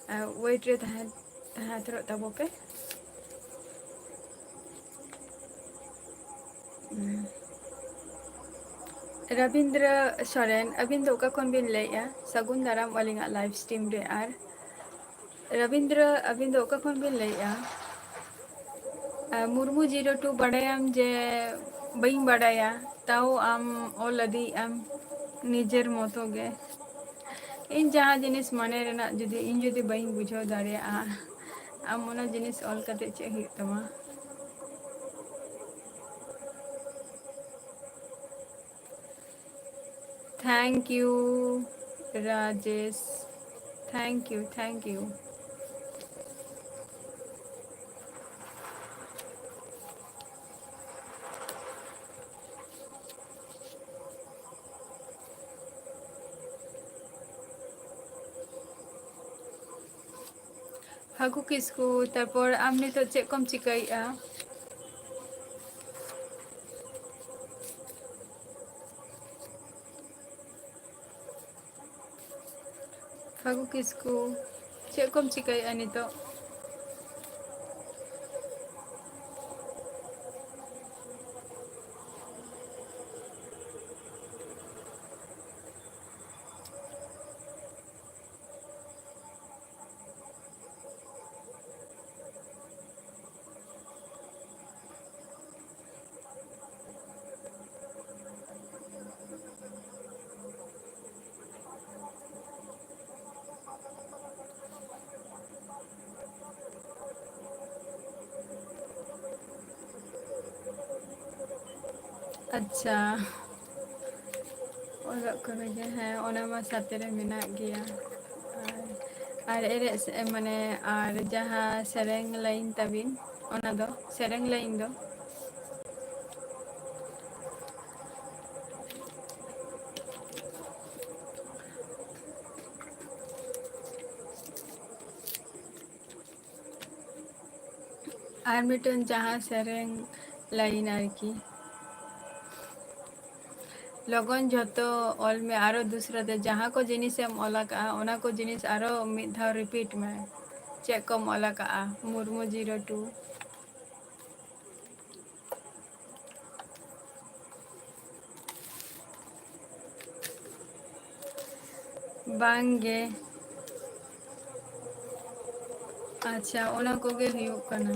ᱟᱸ, wait ᱨᱮ ᱛᱟᱦᱮᱸ, ᱛᱟᱦᱮᱸ ᱦᱟᱛᱟᱲᱚᱜ ᱛᱟᱵᱚ ᱯᱮ᱾ ᱨᱚᱵᱤᱱᱫᱨᱚ ᱥᱚᱨᱮᱱ, ᱟᱹᱵᱤᱱ ᱫᱚ ᱚᱠᱟ ᱠᱷᱚᱱ ᱵᱤᱱ ᱞᱟᱹᱭᱮᱫᱼᱟ? ᱥᱟᱹᱜᱩᱱ ᱫᱟᱨᱟᱢ ᱟᱹᱞᱤᱧᱟᱜ live stream ᱨᱮ᱾ ᱟᱨ ᱨᱚᱵᱤᱱᱫᱨᱚ, ᱟᱹᱵᱤᱱ ᱫᱚ ᱚᱠᱟ ᱠᱷᱚᱱ ᱵᱤᱱ ᱞᱟᱹᱭᱮᱫᱼᱟ? ᱟᱨ ᱢᱩᱨᱢᱩ zero two, ᱵᱟᱰᱟᱭᱟᱢ ᱡᱮ ᱵᱟᱹᱧ ᱵᱟᱰᱟᱭᱟ, ᱛᱟᱣ ᱟᱢ ᱚᱞ ᱤᱫᱤᱭᱮᱫ ᱟᱢ ᱱᱤᱡᱮᱨ ᱢᱚᱛᱚ ᱜᱮ᱾ ᱤᱧ ᱡᱟᱦᱟᱸ ᱡᱤᱱᱤᱥ ᱢᱚᱱᱮ ᱨᱮᱱᱟᱜ ᱡᱩᱫᱤ ᱤᱧ ᱡᱩᱫᱤ ᱵᱟᱹᱧ ᱵᱩᱡᱷᱟᱹᱣ ᱫᱟᱲᱮᱭᱟᱜᱼᱟ, ᱟᱢ ᱚᱱᱟ ᱡᱤᱱᱤᱥ ᱚᱞ ᱠᱟᱛᱮ ᱪᱮᱫ ᱦᱩᱭᱩᱜ ᱛᱟᱢᱟ? Thank you, Rajesh. Thank you, thank you. ᱯᱷᱟᱹᱜᱩ ᱠᱤᱥᱠᱩ, ᱛᱟᱨᱯᱚᱨ ᱟᱢ ᱱᱤᱛᱚᱜ ᱪᱮᱫ ᱠᱚᱢ ᱪᱤᱠᱟᱹᱭᱮᱫᱼᱟ? ᱯᱷᱟᱹᱜᱩ ᱠᱤᱥᱠᱩ, ᱪᱮᱫ ᱠᱚᱢ ᱪᱤᱠᱟᱹᱭᱮᱫᱼᱟ ᱱᱤᱛᱚᱜ? ᱟᱪᱪᱷᱟ, ᱚᱞᱚᱜ ᱠᱚᱨᱮ ᱜᱮ, ᱦᱮᱸ, ᱚᱱᱟ ᱢᱟ ᱥᱟᱛᱮ ᱨᱮ ᱢᱮᱱᱟᱜ ᱜᱮᱭᱟ᱾ ᱟᱨ, ᱟᱨ ᱮᱱᱮᱡ ᱥᱮ-, ᱢᱟᱱᱮ, ᱟᱨ ᱡᱟᱦᱟᱸ ᱥᱮᱨᱮᱧ ᱞᱟᱭᱤᱱ ᱛᱟᱵᱤᱱ, ᱚᱱᱟ ᱫᱚ, ᱥᱮᱨᱮᱧ ᱞᱟᱭᱤᱱ ᱫᱚ? ᱟᱨ ᱢᱤᱫᱴᱮᱱ ᱡᱟᱦᱟᱸ ᱥᱮᱨᱮᱧ ᱞᱟᱭᱤᱱ ᱟᱨᱠᱤ, ᱞᱚᱜᱚᱱ ᱡᱷᱚᱛᱚ ᱚᱞ ᱢᱮ, ᱟᱨᱚ ᱫᱩᱥᱨᱟ ᱛᱮ ᱡᱟᱦᱟᱸ ᱠᱚ ᱡᱤᱱᱤᱥᱮᱢ ᱚᱞ ᱟᱠᱟᱜᱼᱟ, ᱚᱱᱟ ᱠᱚ ᱡᱤᱱᱤᱥ ᱟᱨᱚ ᱢᱤᱫ ᱫᱷᱟᱣ repeat ᱢᱮ᱾ ᱪᱮᱫ ᱠᱚᱢ ᱚᱞ ᱟᱠᱟᱜᱼᱟ? Murmu zero two᱾ ᱵᱟᱝ ᱜᱮ᱾ ᱟᱪᱪᱷᱟ, ᱚᱱᱟ ᱠᱚᱜᱮ ᱦᱩᱭᱩᱜ ᱠᱟᱱᱟ᱾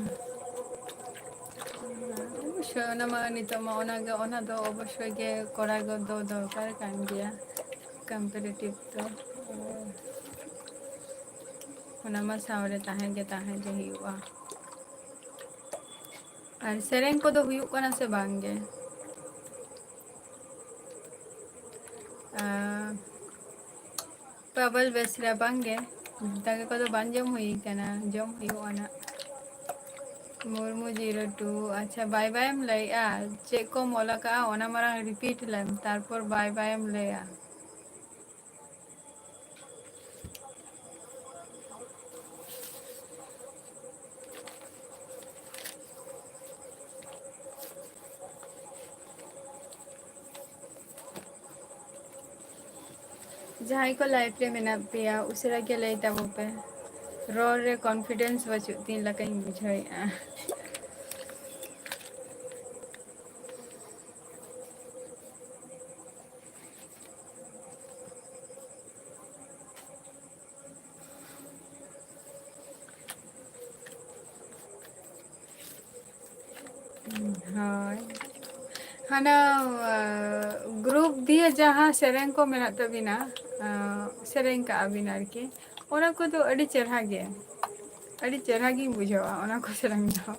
ᱚᱵᱚᱥᱥᱳᱭ, ᱚᱱᱟ ᱢᱟ ᱱᱤᱛᱚᱜ ᱢᱟ ᱚᱱᱟ ᱜᱮ, ᱚᱱᱟ ᱫᱚ ᱚᱵᱚᱥᱥᱳᱭ ᱜᱮ ᱠᱚᱨᱟᱣ ᱫᱚ ᱫᱚᱨᱠᱟᱨ ᱠᱟᱱ ᱜᱮᱭᱟ, competitive ᱫᱚ᱾ ᱚᱱᱟ ᱢᱟ ᱥᱟᱶᱨᱮ ᱛᱟᱦᱮᱸ ᱜᱮ, ᱛᱟᱦᱮᱸ ᱜᱮ ᱦᱩᱭᱩᱜᱼᱟ᱾ ᱟᱨ ᱥᱮᱨᱮᱧ ᱠᱚᱫᱚ ᱦᱩᱭᱩᱜ ᱠᱟᱱᱟ ᱥᱮ ᱵᱟᱝ ᱜᱮ? ᱟᱨ ᱯᱟᱵᱚᱞ ᱵᱮᱥᱨᱟ ᱵᱟᱝ ᱜᱮ, ᱫᱟᱠᱟ ᱠᱚᱫᱚ ᱵᱟᱝ ᱡᱚᱢ ᱦᱩᱭ ᱠᱟᱱᱟ, ᱡᱚᱢ ᱦᱩᱭᱩᱜᱼᱟ ᱱᱟᱜ᱾ ᱢᱩᱨᱢᱩ zero two, ᱟᱪᱪᱷᱟ, bye bye ᱮᱢ ᱞᱟᱹᱭᱮᱜᱼᱟ? ᱪᱮᱫ ᱠᱚᱢ ᱚᱞ ᱟᱠᱟᱜᱼᱟ, ᱚᱱᱟ ᱢᱟᱨᱟᱝ repeat ᱞᱮᱢ, ᱛᱟᱨᱯᱚᱨ bye bye ᱮᱢ ᱞᱟᱹᱭᱟ᱾ ᱡᱟᱦᱟᱸᱭ ᱠᱚ live ᱨᱮ ᱢᱮᱱᱟᱜ ᱯᱮᱭᱟ, ᱩᱥᱟᱹᱨᱟ ᱜᱮ ᱞᱟᱹᱭ ᱛᱟᱵᱚ ᱯᱮ᱾ ᱨᱚᱲ ᱨᱮ confidence ᱵᱟᱹᱪᱩᱜ ᱛᱤᱧ ᱞᱮᱠᱟᱧ ᱵᱩᱡᱷᱟᱹᱣᱮᱫᱼᱟ᱾ ᱦᱳᱭ᱾ ᱦᱟᱱᱟ, ᱟ, group ᱫᱤᱭᱮ ᱡᱟᱦᱟᱸ ᱥᱮᱨᱮᱧ ᱠᱚ ᱢᱮᱱᱟᱜ ᱛᱟᱵᱤᱱᱟ, ᱟ, ᱥᱮᱨᱮᱧ ᱠᱟᱜᱼᱟ ᱵᱤᱱ ᱟᱨᱠᱤ, ᱚᱱᱟ ᱠᱚᱫᱚ ᱟᱹᱰᱤ ᱪᱮᱨᱦᱟ ᱜᱮ, ᱟᱹᱰᱤ ᱪᱮᱨᱦᱟ ᱜᱤᱧ ᱵᱩᱡᱷᱟᱹᱣᱟ ᱚᱱᱟ ᱠᱚ ᱥᱮᱨᱮᱧ ᱫᱚ᱾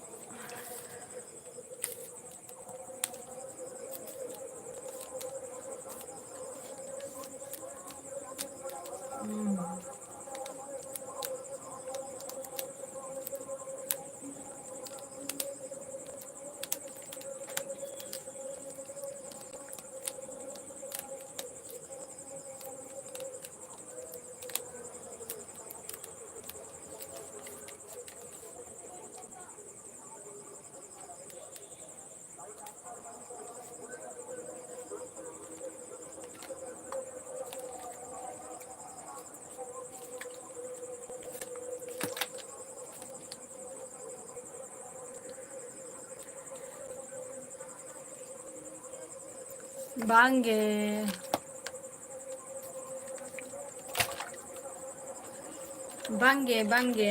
ᱵᱟᱝᱜᱮ᱾ ᱵᱟᱝᱜᱮ, ᱵᱟᱝᱜᱮ᱾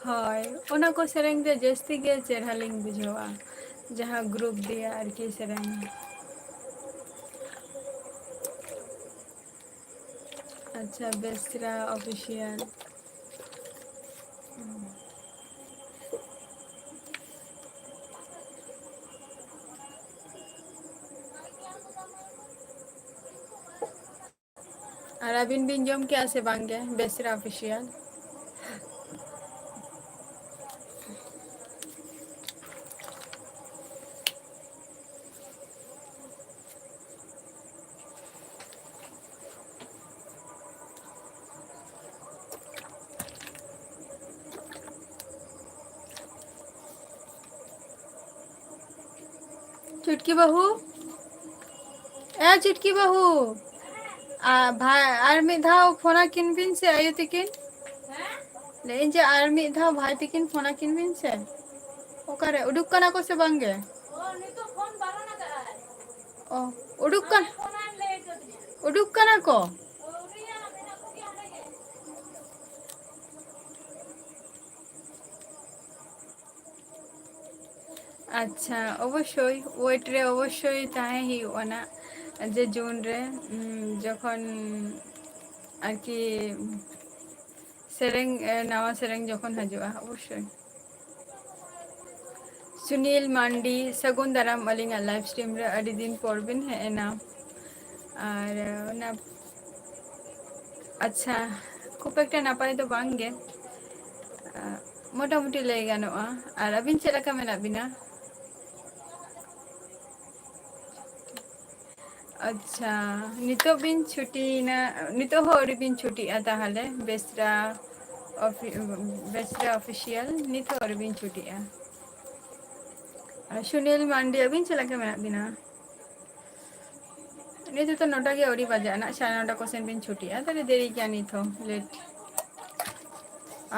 ᱦᱳᱭ, ᱚᱱᱟ ᱠᱚ ᱥᱮᱨᱮᱧ ᱫᱚ ᱡᱟᱹᱥᱛᱤ ᱜᱮ ᱪᱮᱦᱨᱟ ᱞᱤᱧ ᱵᱩᱡᱷᱟᱹᱣᱟ, ᱡᱟᱦᱟᱸ group ᱫᱤᱭᱮ ᱟᱨᱠᱤ ᱥᱮᱨᱮᱧ᱾ ᱟᱪᱪᱷᱟ, ᱵᱮᱥᱨᱟ official᱾ ᱟᱨ ᱟᱹᱵᱤᱱ ᱵᱤᱱ ᱡᱚᱢ ᱠᱮᱜᱼᱟ ᱥᱮ ᱵᱟᱝ ᱜᱮ, ᱵᱮᱥᱨᱟ official? ᱪᱩᱴᱠᱤ ᱵᱟᱹᱦᱩ, ᱮ ᱪᱩᱴᱠᱤ ᱵᱟᱹᱦᱩ, ᱟ, ᱵᱷᱟ-, ᱟᱨ ᱢᱤᱫ ᱫᱷᱟᱣ ᱯᱷᱳᱱ ᱟᱹᱠᱤᱱ ᱵᱤᱱ ᱥᱮ ᱟᱭᱳ ᱛᱤᱠᱤᱱ᱾ ᱞᱟᱹᱭᱟᱹᱧ ᱡᱮ ᱟᱨ ᱢᱤᱫ ᱫᱷᱟᱣ ᱵᱷᱟᱭ ᱛᱤᱠᱤᱱ ᱯᱷᱳᱱ ᱟᱹᱠᱤᱱ ᱵᱤᱱ ᱥᱮ᱾ ᱚᱠᱟᱨᱮ ᱩᱰᱩᱠ ᱠᱟᱱᱟ ᱠᱚ ᱥᱮ ᱵᱟᱝ ᱜᱮ? ᱚ, ᱩᱰᱩᱠ ᱠᱟᱱ-, ᱩᱰᱩᱠ ᱠᱟᱱᱟ ᱠᱚ? ᱟᱪᱪᱷᱟ, ᱚᱵᱚᱥᱥᱳᱭ wait ᱨᱮ ᱚᱵᱚᱥᱥᱳᱭ ᱛᱟᱦᱮᱸ ᱦᱩᱭᱩᱜᱼᱟ ᱱᱟᱜ, ᱡᱮ ᱡᱩᱱ ᱨᱮ, ᱩᱢ, ᱡᱚᱠᱷᱚᱱ ᱟᱨᱠᱤ ᱥᱮᱨᱮᱧ, ᱮ, ᱱᱟᱣᱟ ᱥᱮᱨᱮᱧ ᱡᱚᱠᱷᱚᱱ ᱦᱤᱡᱩᱜᱼᱟ, ᱚᱵᱚᱥᱥᱳᱭ᱾ ᱥᱩᱱᱤᱞ ᱢᱟᱱᱰᱤ, ᱥᱟᱹᱜᱩᱱ ᱫᱟᱨᱟᱢ ᱟᱹᱞᱤᱧᱟᱜ live stream ᱨᱮ, ᱟᱹᱰᱤ ᱫᱤᱱ ᱯᱚᱨ ᱵᱤᱱ ᱦᱮᱡ ᱮᱱᱟ᱾ ᱟᱨ ᱚᱱᱟ, ᱟᱪᱪᱷᱟ, ᱠᱷᱩᱵ ᱮᱠᱴᱟ ᱱᱟᱯᱟᱭ ᱫᱚ ᱵᱟᱝ ᱜᱮ, ᱟ, ᱢᱚᱴᱟᱢᱩᱴᱤ ᱞᱟᱹᱭ ᱜᱟᱱᱚᱜᱼᱟ᱾ ᱟᱨ ᱟᱹᱵᱤᱱ ᱪᱮᱫ ᱞᱮᱠᱟ ᱢᱮᱱᱟᱜ ᱵᱤᱱᱟ? ᱟᱪᱪᱷᱟ, ᱱᱤᱛᱚᱜ ᱵᱤᱱ ᱪᱷᱩᱴᱤᱭᱮᱱᱟ, ᱱᱤᱛᱚᱜ ᱦᱚᱸ ᱟᱹᱣᱨᱤ ᱵᱤᱱ ᱪᱷᱩᱴᱤᱜᱼᱟ ᱛᱟᱦᱚᱞᱮ, ᱵᱮᱥᱨᱟ ᱚᱯᱷᱤ-, ᱵᱮᱥᱨᱟ official, ᱱᱤᱛ ᱦᱚᱸ ᱟᱹᱣᱨᱤ ᱵᱤᱱ ᱪᱷᱩᱴᱤᱜᱼᱟ᱾ ᱟᱨ ᱥᱩᱱᱤᱞ ᱢᱟᱱᱰᱤ, ᱟᱹᱵᱤᱱ ᱪᱮᱫ ᱞᱮᱠᱟ ᱢᱮᱱᱟᱜ ᱵᱤᱱᱟ? ᱱᱤᱛᱚᱜ ᱛᱚ ᱱᱚᱴᱟ ᱜᱮ ᱟᱹᱣᱨᱤ ᱵᱟᱡᱟᱜᱼᱟ, ᱱᱟᱜ ᱥᱟᱲᱮ ᱱᱚᱴᱟ ᱠᱚᱥᱮᱱ ᱵᱤᱱ ᱪᱷᱩᱴᱤᱜᱼᱟ, ᱛᱟᱦᱞᱮ ᱫᱮᱨᱤ ᱜᱮᱭᱟ ᱱᱤᱛ ᱦᱚᱸ, late᱾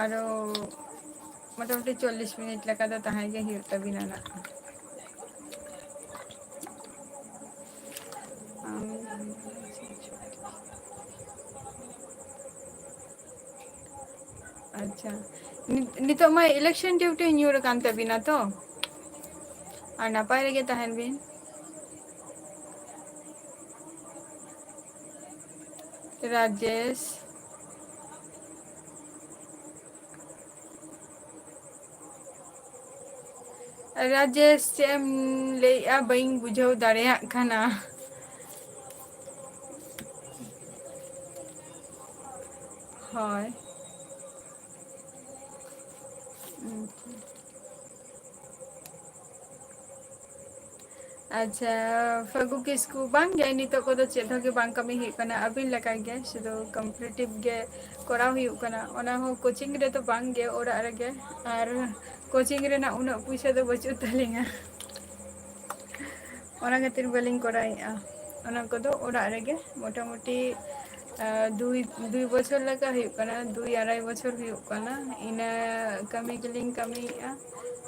ᱟᱨᱚ ᱢᱚᱴᱟᱢᱩᱴᱤ ᱪᱚᱞᱞᱤᱥ ᱢᱤᱱᱤᱴ ᱞᱮᱠᱟ ᱫᱚ ᱛᱟᱦᱮᱸ ᱜᱮ ᱦᱩᱭᱩᱜ ᱛᱟᱵᱤᱱᱟ ᱱᱟᱜ᱾ ᱟᱪᱪᱷᱟ, ᱱᱤᱛ-, ᱱᱤᱛᱚᱜ ᱢᱟ election duty ᱧᱩᱨ ᱟᱠᱟᱱ ᱛᱟᱵᱤᱱᱟ ᱛᱚ, ᱟᱨ ᱱᱟᱯᱟᱭ ᱨᱮᱜᱮ ᱛᱟᱦᱮᱱ ᱵᱤᱱ᱾ ᱨᱟᱡᱮᱥ᱾ ᱨᱟᱡᱮᱥ, ᱪᱮᱫ ᱮᱢ ᱞᱟᱹᱭᱮᱜᱼᱟ? ᱵᱟᱹᱧ ᱵᱩᱡᱷᱟᱹᱣ ᱫᱟᱲᱮᱭᱟᱜ ᱠᱟᱱᱟ᱾ ᱦᱳᱭ᱾ ᱟᱪᱪᱷᱟ, ᱯᱷᱟᱹᱜᱩ ᱠᱤᱥᱠᱩ, ᱵᱟᱝ ᱜᱮ, ᱱᱤᱛᱚᱜ ᱠᱚᱫᱚ ᱪᱮᱫ ᱦᱚᱸ ᱜᱮ ᱵᱟᱝ ᱠᱟᱹᱢᱤ ᱦᱩᱭᱩᱜ ᱠᱟᱱᱟ, ᱟᱹᱵᱤᱱ ᱞᱮᱠᱟ ᱜᱮ, ᱥᱩᱫᱷᱩ competitive ᱜᱮ ᱠᱚᱨᱟᱣ ᱦᱩᱭᱩᱜ ᱠᱟᱱᱟ᱾ ᱚᱱᱟ ᱦᱚᱸ coaching ᱨᱮᱫᱚ ᱵᱟᱝ ᱜᱮ, ᱚᱲᱟᱜ ᱨᱮᱜᱮ᱾ ᱟᱨ coaching ᱨᱮᱱᱟᱜ ᱩᱱᱟᱹᱜ ᱯᱩᱭᱥᱟᱹ ᱫᱚ ᱵᱟᱹᱪᱩᱜ ᱛᱟᱹᱞᱤᱧᱟ, ᱚᱱᱟ ᱠᱷᱟᱹᱛᱤᱨ ᱵᱟᱹᱞᱤᱧ ᱠᱚᱨᱟᱣᱮᱫᱼᱟ᱾ ᱚᱱᱟ ᱠᱚᱫᱚ ᱚᱲᱟᱜ ᱨᱮᱜᱮ ᱢᱚᱴᱟᱢᱩᱴᱤ, ᱟᱨ ᱫᱩᱭ, ᱫᱩᱭ ᱵᱚᱪᱷᱚᱨ ᱞᱮᱠᱟ ᱦᱩᱭᱩᱜ ᱠᱟᱱᱟ, ᱫᱩᱭ ᱟᱲᱟᱭ ᱵᱚᱪᱷᱚᱨ ᱦᱩᱭᱩᱜ ᱠᱟᱱᱟ, ᱤᱱᱟᱹ ᱠᱟᱹᱢᱤ ᱜᱮᱞᱤᱧ ᱠᱟᱹᱢᱤᱭᱮᱫᱼᱟ᱾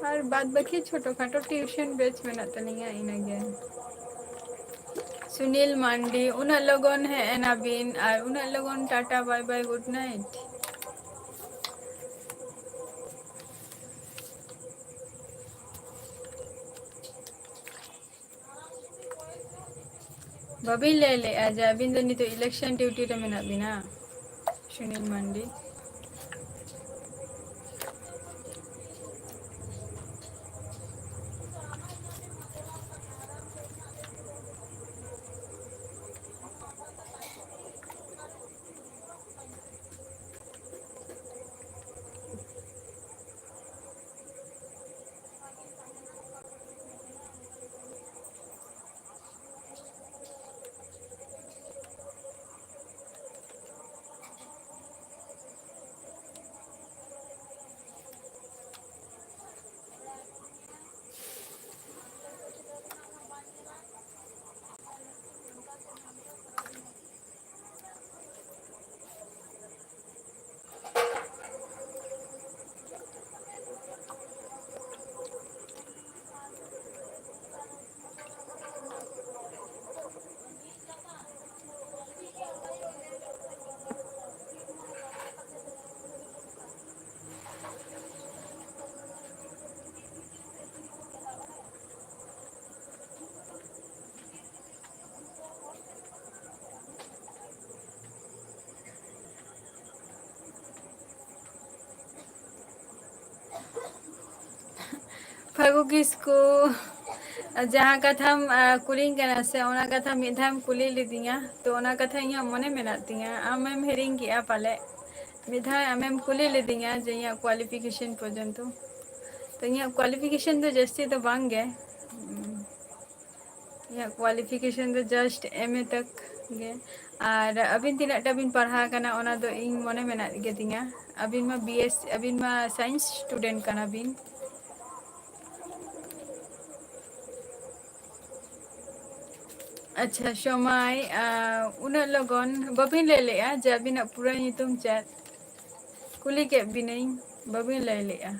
ᱟᱨ ᱵᱟᱫ ᱵᱟᱹᱠᱤ ᱪᱷᱳᱴᱳ ᱠᱷᱟᱴᱳ tuition ᱵᱮᱪ ᱢᱮᱱᱟᱜ ᱛᱟᱹᱞᱤᱧᱟ, ᱤᱱᱟᱹᱜᱮ᱾ ᱥᱩᱱᱤᱞ ᱢᱟᱱᱰᱤ, ᱩᱱᱟᱹᱜ ᱞᱚᱜᱚᱱ ᱦᱮᱡ ᱮᱱᱟᱵᱤᱱ ᱟᱨ ᱩᱱᱟᱹᱜ ᱞᱚᱜᱚᱱ Tata bye bye good night᱾ ᱵᱟᱹᱵᱤᱱ ᱞᱟᱹᱭ ᱞᱮᱜᱼᱟ ᱡᱮ ᱟᱹᱵᱤᱱ ᱫᱚ ᱱᱤᱛᱚᱜ election duty ᱨᱮ ᱢᱮᱱᱟᱜ ᱵᱤᱱᱟ, ᱥᱩᱱᱤᱞ ᱢᱟᱱᱰᱤ᱾ ᱠᱤᱥᱠᱩ, ᱡᱟᱦᱟᱸ ᱠᱟᱛᱷᱟᱢ, ᱟ, ᱠᱩᱞᱤᱧ ᱠᱟᱱᱟ ᱥᱮ, ᱚᱱᱟ ᱠᱟᱛᱷᱟ ᱢᱤᱫ ᱫᱷᱟᱣᱮᱢ ᱠᱩᱞᱤ ᱞᱤᱫᱤᱧᱟ, ᱛᱚ ᱚᱱᱟ ᱠᱟᱛᱷᱟ ᱤᱧᱟᱹᱜ ᱢᱚᱱᱮ ᱢᱮᱱᱟᱜ ᱛᱤᱧᱟᱹ, ᱟᱢᱮᱢ ᱦᱤᱲᱤᱧ ᱠᱮᱜᱼᱟ ᱯᱟᱞᱮ᱾ ᱢᱤᱫ ᱫᱷᱟᱣ ᱟᱢᱮᱢ ᱠᱩᱞᱤ ᱞᱤᱫᱤᱧᱟ ᱡᱮ ᱤᱧᱟᱹᱜ qualification ᱯᱚᱨᱡᱚᱱᱛᱚ, ᱛᱚ ᱤᱧᱟᱹᱜ qualification ᱫᱚ ᱡᱟᱹᱥᱛᱤ ᱫᱚ ᱵᱟᱝ ᱜᱮ᱾ ᱤᱧᱟᱹᱜ qualification ᱫᱚ just M A ᱛᱟᱠ ᱜᱮ᱾ ᱟᱨ ᱟᱹᱵᱤᱱ ᱛᱤᱱᱟᱹᱜ ᱴᱟ ᱵᱤᱱ ᱯᱟᱲᱦᱟᱣ ᱟᱠᱟᱱᱟ, ᱚᱱᱟ ᱫᱚ ᱤᱧ ᱢᱚᱱᱮ ᱢᱮᱱᱟᱜ ᱜᱮᱛᱤᱧᱟ᱾ ᱟᱹᱵᱤᱱ ᱢᱟ B S, ᱟᱹᱵᱤᱱ ᱢᱟ science student ᱠᱟᱱᱟ ᱵᱤᱱ᱾ ᱟᱪᱪᱷᱟ, ᱥᱚᱢᱟᱭ, ᱟ, ᱩᱱᱟᱹᱜ ᱞᱚᱜᱚᱱ ᱵᱟᱹᱵᱤᱱ ᱞᱟᱹᱭ ᱞᱮᱜᱼᱟ ᱡᱮ ᱟᱹᱵᱤᱱᱟᱜ ᱯᱩᱨᱟᱹ ᱧᱩᱛᱩᱢ ᱪᱮᱫ? ᱠᱩᱞᱤ ᱠᱮᱫ ᱵᱤᱱᱟᱹᱧ, ᱵᱟᱹᱵᱤᱱ ᱞᱟᱹᱭ ᱞᱮᱜᱼᱟ᱾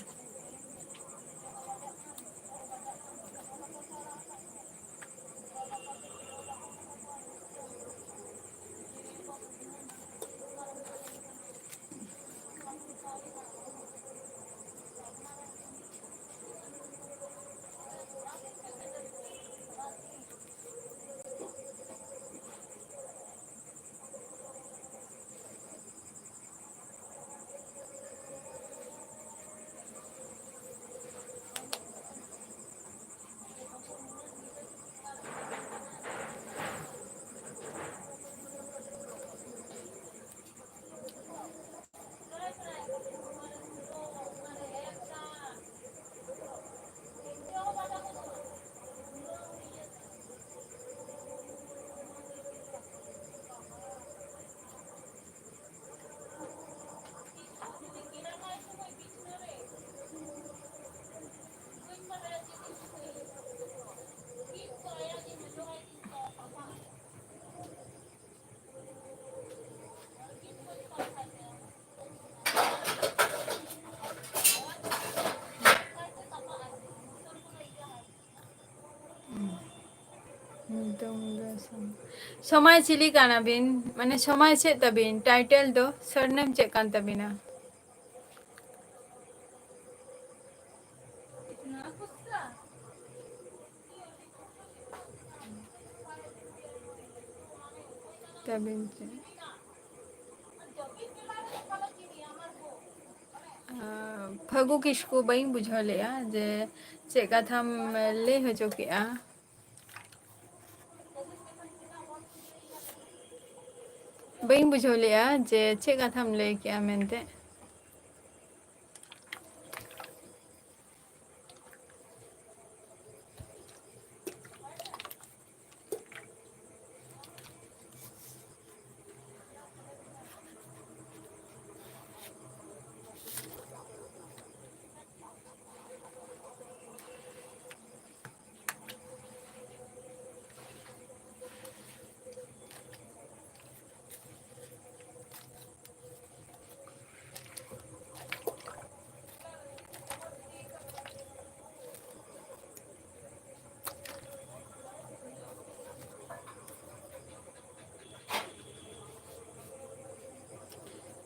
ᱧᱩᱛᱩᱢ ᱫᱚ ᱥᱚᱢ-, ᱥᱚᱢᱟᱭ ᱪᱤᱞᱤ ᱠᱟᱱᱟᱵᱤᱱ? ᱢᱟᱱᱮ ᱥᱚᱢᱟᱭ ᱪᱮᱫ ᱛᱟᱵᱤᱱ? Title ᱫᱚ, surname ᱪᱮᱫ ᱠᱟᱱ ᱛᱟᱵᱤᱱᱟ? ᱛᱟᱵᱤᱱ ᱪᱮᱫ? ᱟᱸ, ᱯᱷᱟᱹᱜᱩ ᱠᱤᱥᱠᱩ, ᱵᱟᱹᱧ ᱵᱩᱡᱷᱟᱹᱣ ᱞᱮᱜᱼᱟ ᱡᱮ ᱪᱮᱫ ᱠᱟᱛᱷᱟᱢ ᱞᱟᱹᱭ ᱦᱚᱪᱚ ᱠᱮᱜᱼᱟ᱾ ᱵᱟᱹᱧ ᱵᱩᱡᱷᱟᱹᱣ ᱞᱮᱜᱼᱟ ᱡᱮ ᱪᱮᱫ ᱠᱟᱛᱷᱟᱢ ᱞᱟᱹᱭ ᱠᱮᱜᱼᱟ ᱢᱮᱱᱛᱮ᱾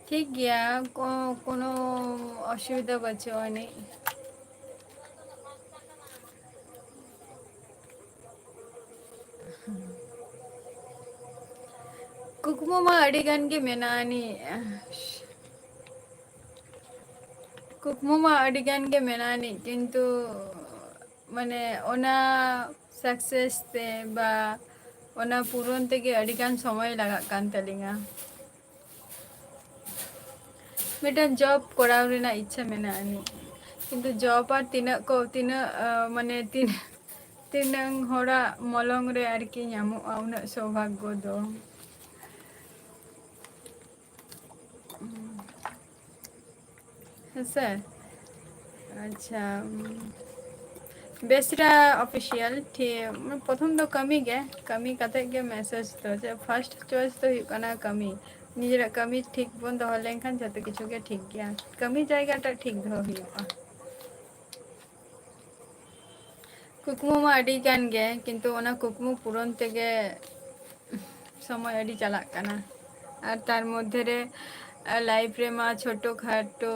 ᱴᱷᱤᱠ ᱜᱮᱭᱟ, ᱠᱳ-, ᱠᱳᱱᱳ ᱚᱥᱩᱵᱤᱫᱷᱟ ᱵᱟᱹᱪᱩᱜ ᱟᱹᱱᱤᱡ᱾ ᱠᱩᱠᱢᱩ ᱢᱟ ᱟᱹᱰᱤ ᱜᱟᱱ ᱜᱮ ᱢᱮᱱᱟᱜ ᱟᱹᱱᱤᱡ᱾ ᱠᱩᱠᱢᱩ ᱢᱟ ᱟᱹᱰᱤ ᱜᱟᱱ ᱜᱮ ᱢᱮᱱᱟᱜ ᱟᱹᱱᱤᱡ, ᱠᱤᱱᱛᱩ ᱢᱟᱱᱮ ᱚᱱᱟ success ᱛᱮ ᱵᱟ ᱚᱱᱟ ᱯᱩᱨᱚᱱ ᱛᱮᱜᱮ ᱟᱹᱰᱤ ᱜᱟᱱ ᱥᱚᱢᱚᱭ ᱞᱟᱜᱟᱜ ᱠᱟᱱ ᱛᱟᱹᱞᱤᱧᱟ᱾ ᱢᱤᱫᱴᱟᱝ job ᱠᱚᱨᱟᱣ ᱨᱮᱱᱟᱜ ᱤᱪᱪᱷᱟᱹ ᱢᱮᱱᱟᱜ ᱟᱹᱱᱤᱡ, ᱠᱤᱱᱛᱩ job ᱟᱨ ᱛᱤᱱᱟᱹᱜ ᱠᱚ, ᱛᱤᱱᱟᱹᱜ, ᱟᱸ, ᱢᱟᱱᱮ ᱛᱤᱱ-, ᱛᱤᱱᱟᱹᱝ ᱦᱚᱲᱟᱜ ᱢᱚᱞᱚᱝ ᱨᱮ ᱟᱨᱠᱤ ᱧᱟᱢᱚᱜᱼᱟ ᱩᱱᱟᱹᱜ ᱥᱳᱵᱷᱟᱜᱽᱜᱚ ᱫᱚ᱾ ᱦᱮᱸ ᱥᱮ? ᱟᱪᱪᱷᱟ, ᱩᱢ, ᱵᱮᱥᱨᱟ Official, ᱴᱷᱤᱠ, ᱯᱨᱚᱛᱷᱚᱢ ᱫᱚ ᱠᱟᱹᱢᱤ ᱜᱮ, ᱠᱟᱹᱢᱤ ᱠᱟᱛᱮ ᱜᱮ message ᱫᱚ, ᱡᱮ first choice ᱫᱚ ᱦᱩᱭᱩᱜ ᱠᱟᱱᱟ ᱠᱟᱹᱢᱤ᱾ ᱱᱤᱡᱮᱨᱟᱜ ᱠᱟᱹᱢᱤ ᱴᱷᱤᱠ ᱵᱚᱱ ᱫᱚᱦᱚ ᱞᱮᱱᱠᱷᱟᱱ ᱡᱷᱚᱛᱚ ᱠᱤᱪᱷᱩ ᱜᱮ ᱴᱷᱤᱠ ᱜᱮᱭᱟ᱾ ᱠᱟᱹᱢᱤ ᱡᱟᱭᱜᱟᱴᱟᱜ ᱴᱷᱤᱠ ᱫᱚᱦᱚ ᱦᱩᱭᱩᱜᱼᱟ᱾ ᱠᱩᱠᱢᱩ ᱢᱟ ᱟᱹᱰᱤ ᱜᱟᱱ ᱜᱮ, ᱠᱤᱱᱛᱩ ᱚᱱᱟ ᱠᱩᱠᱢᱩ ᱯᱩᱨᱚᱱ ᱛᱮᱜᱮ ᱥᱚᱢᱚᱭ ᱟᱹᱰᱤ ᱪᱟᱞᱟᱜ ᱠᱟᱱᱟ᱾ ᱟᱨ ᱛᱟᱨ ᱢᱚᱫᱽᱫᱷᱮ ᱨᱮ, ᱟᱨ life ᱨᱮᱢᱟ ᱪᱷᱳᱴᱳ ᱠᱷᱟᱴᱳ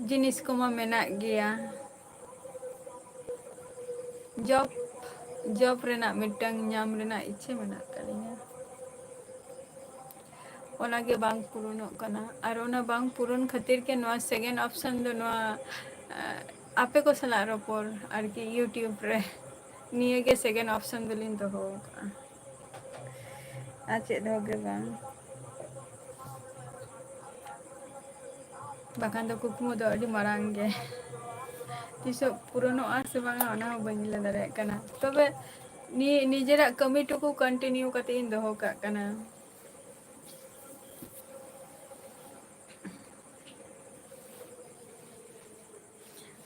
ᱡᱤᱱᱤᱥ ᱠᱚᱢᱟ ᱢᱮᱱᱟᱜ ᱜᱮᱭᱟ᱾ Job, job ᱨᱮᱱᱟᱜ ᱢᱤᱫᱴᱟᱝ ᱧᱟᱢ ᱨᱮᱱᱟᱜ ᱤᱪᱪᱷᱟᱹ ᱢᱮᱱᱟᱜ ᱛᱟᱹᱞᱤᱧᱟ᱾ ᱚᱱᱟᱜᱮ ᱵᱟᱝ ᱯᱩᱨᱚᱱᱚᱜ ᱠᱟᱱᱟ᱾ ᱟᱨ ᱚᱱᱟ ᱵᱟᱝ ᱯᱩᱨᱚᱱ ᱠᱷᱟᱹᱛᱤᱨ ᱜᱮ ᱱᱚᱣᱟ second option ᱫᱚ ᱱᱚᱣᱟ, ᱟᱸ, ᱟᱯᱮ ᱠᱚ ᱥᱟᱞᱟᱜ ᱨᱚᱯᱚᱲ ᱟᱨᱠᱤ YouTube ᱨᱮ᱾ ᱱᱤᱭᱟᱹ ᱜᱮ second option ᱫᱚᱞᱤᱧ ᱫᱚᱦᱚ ᱟᱠᱟᱫᱼᱟ᱾ ᱟᱨ ᱪᱮᱫ ᱦᱚᱸ ᱜᱮ ᱵᱟᱝ᱾ ᱵᱟᱠᱷᱟᱱ ᱫᱚ ᱠᱩᱠᱢᱩ ᱫᱚ ᱟᱹᱰᱤ ᱢᱟᱨᱟᱝ ᱜᱮ᱾ ᱛᱤᱥᱚᱜ ᱯᱩᱨᱚᱱᱚᱜᱼᱟ ᱥᱮ ᱵᱟᱝᱟ, ᱚᱱᱟ ᱦᱚᱸ ᱵᱟᱹᱧ ᱞᱟᱹᱭ ᱫᱟᱲᱮᱭᱟᱜ ᱠᱟᱱᱟ᱾ ᱛᱚᱵᱮ ᱱᱤ-, ᱱᱤᱡᱮᱨᱟᱜ ᱠᱟᱹᱢᱤ ᱴᱩᱠᱩ continue ᱠᱟᱛᱮ ᱤᱧ ᱫᱚᱦᱚ ᱠᱟᱜ ᱠᱟᱱᱟ᱾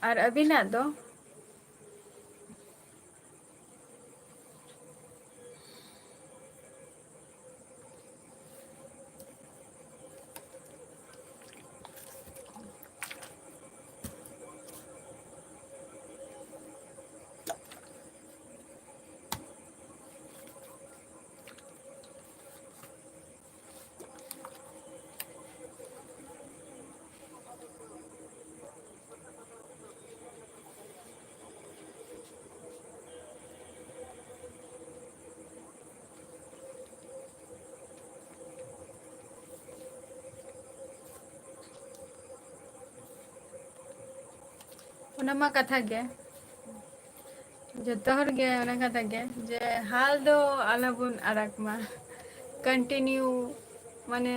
ᱟᱨ ᱟᱹᱵᱤᱱᱟᱜ ᱫᱚ? ᱚᱱᱟ ᱢᱟ ᱠᱟᱛᱷᱟ ᱜᱮ, ᱡᱚᱛᱚ ᱦᱚᱲ ᱜᱮ ᱚᱱᱟ ᱠᱟᱛᱷᱟ ᱜᱮ, ᱡᱮ ᱦᱟᱞ ᱫᱚ ᱟᱞᱚᱵᱚᱱ ᱟᱲᱟᱜᱽ ᱢᱟ, continue ᱢᱟᱱᱮ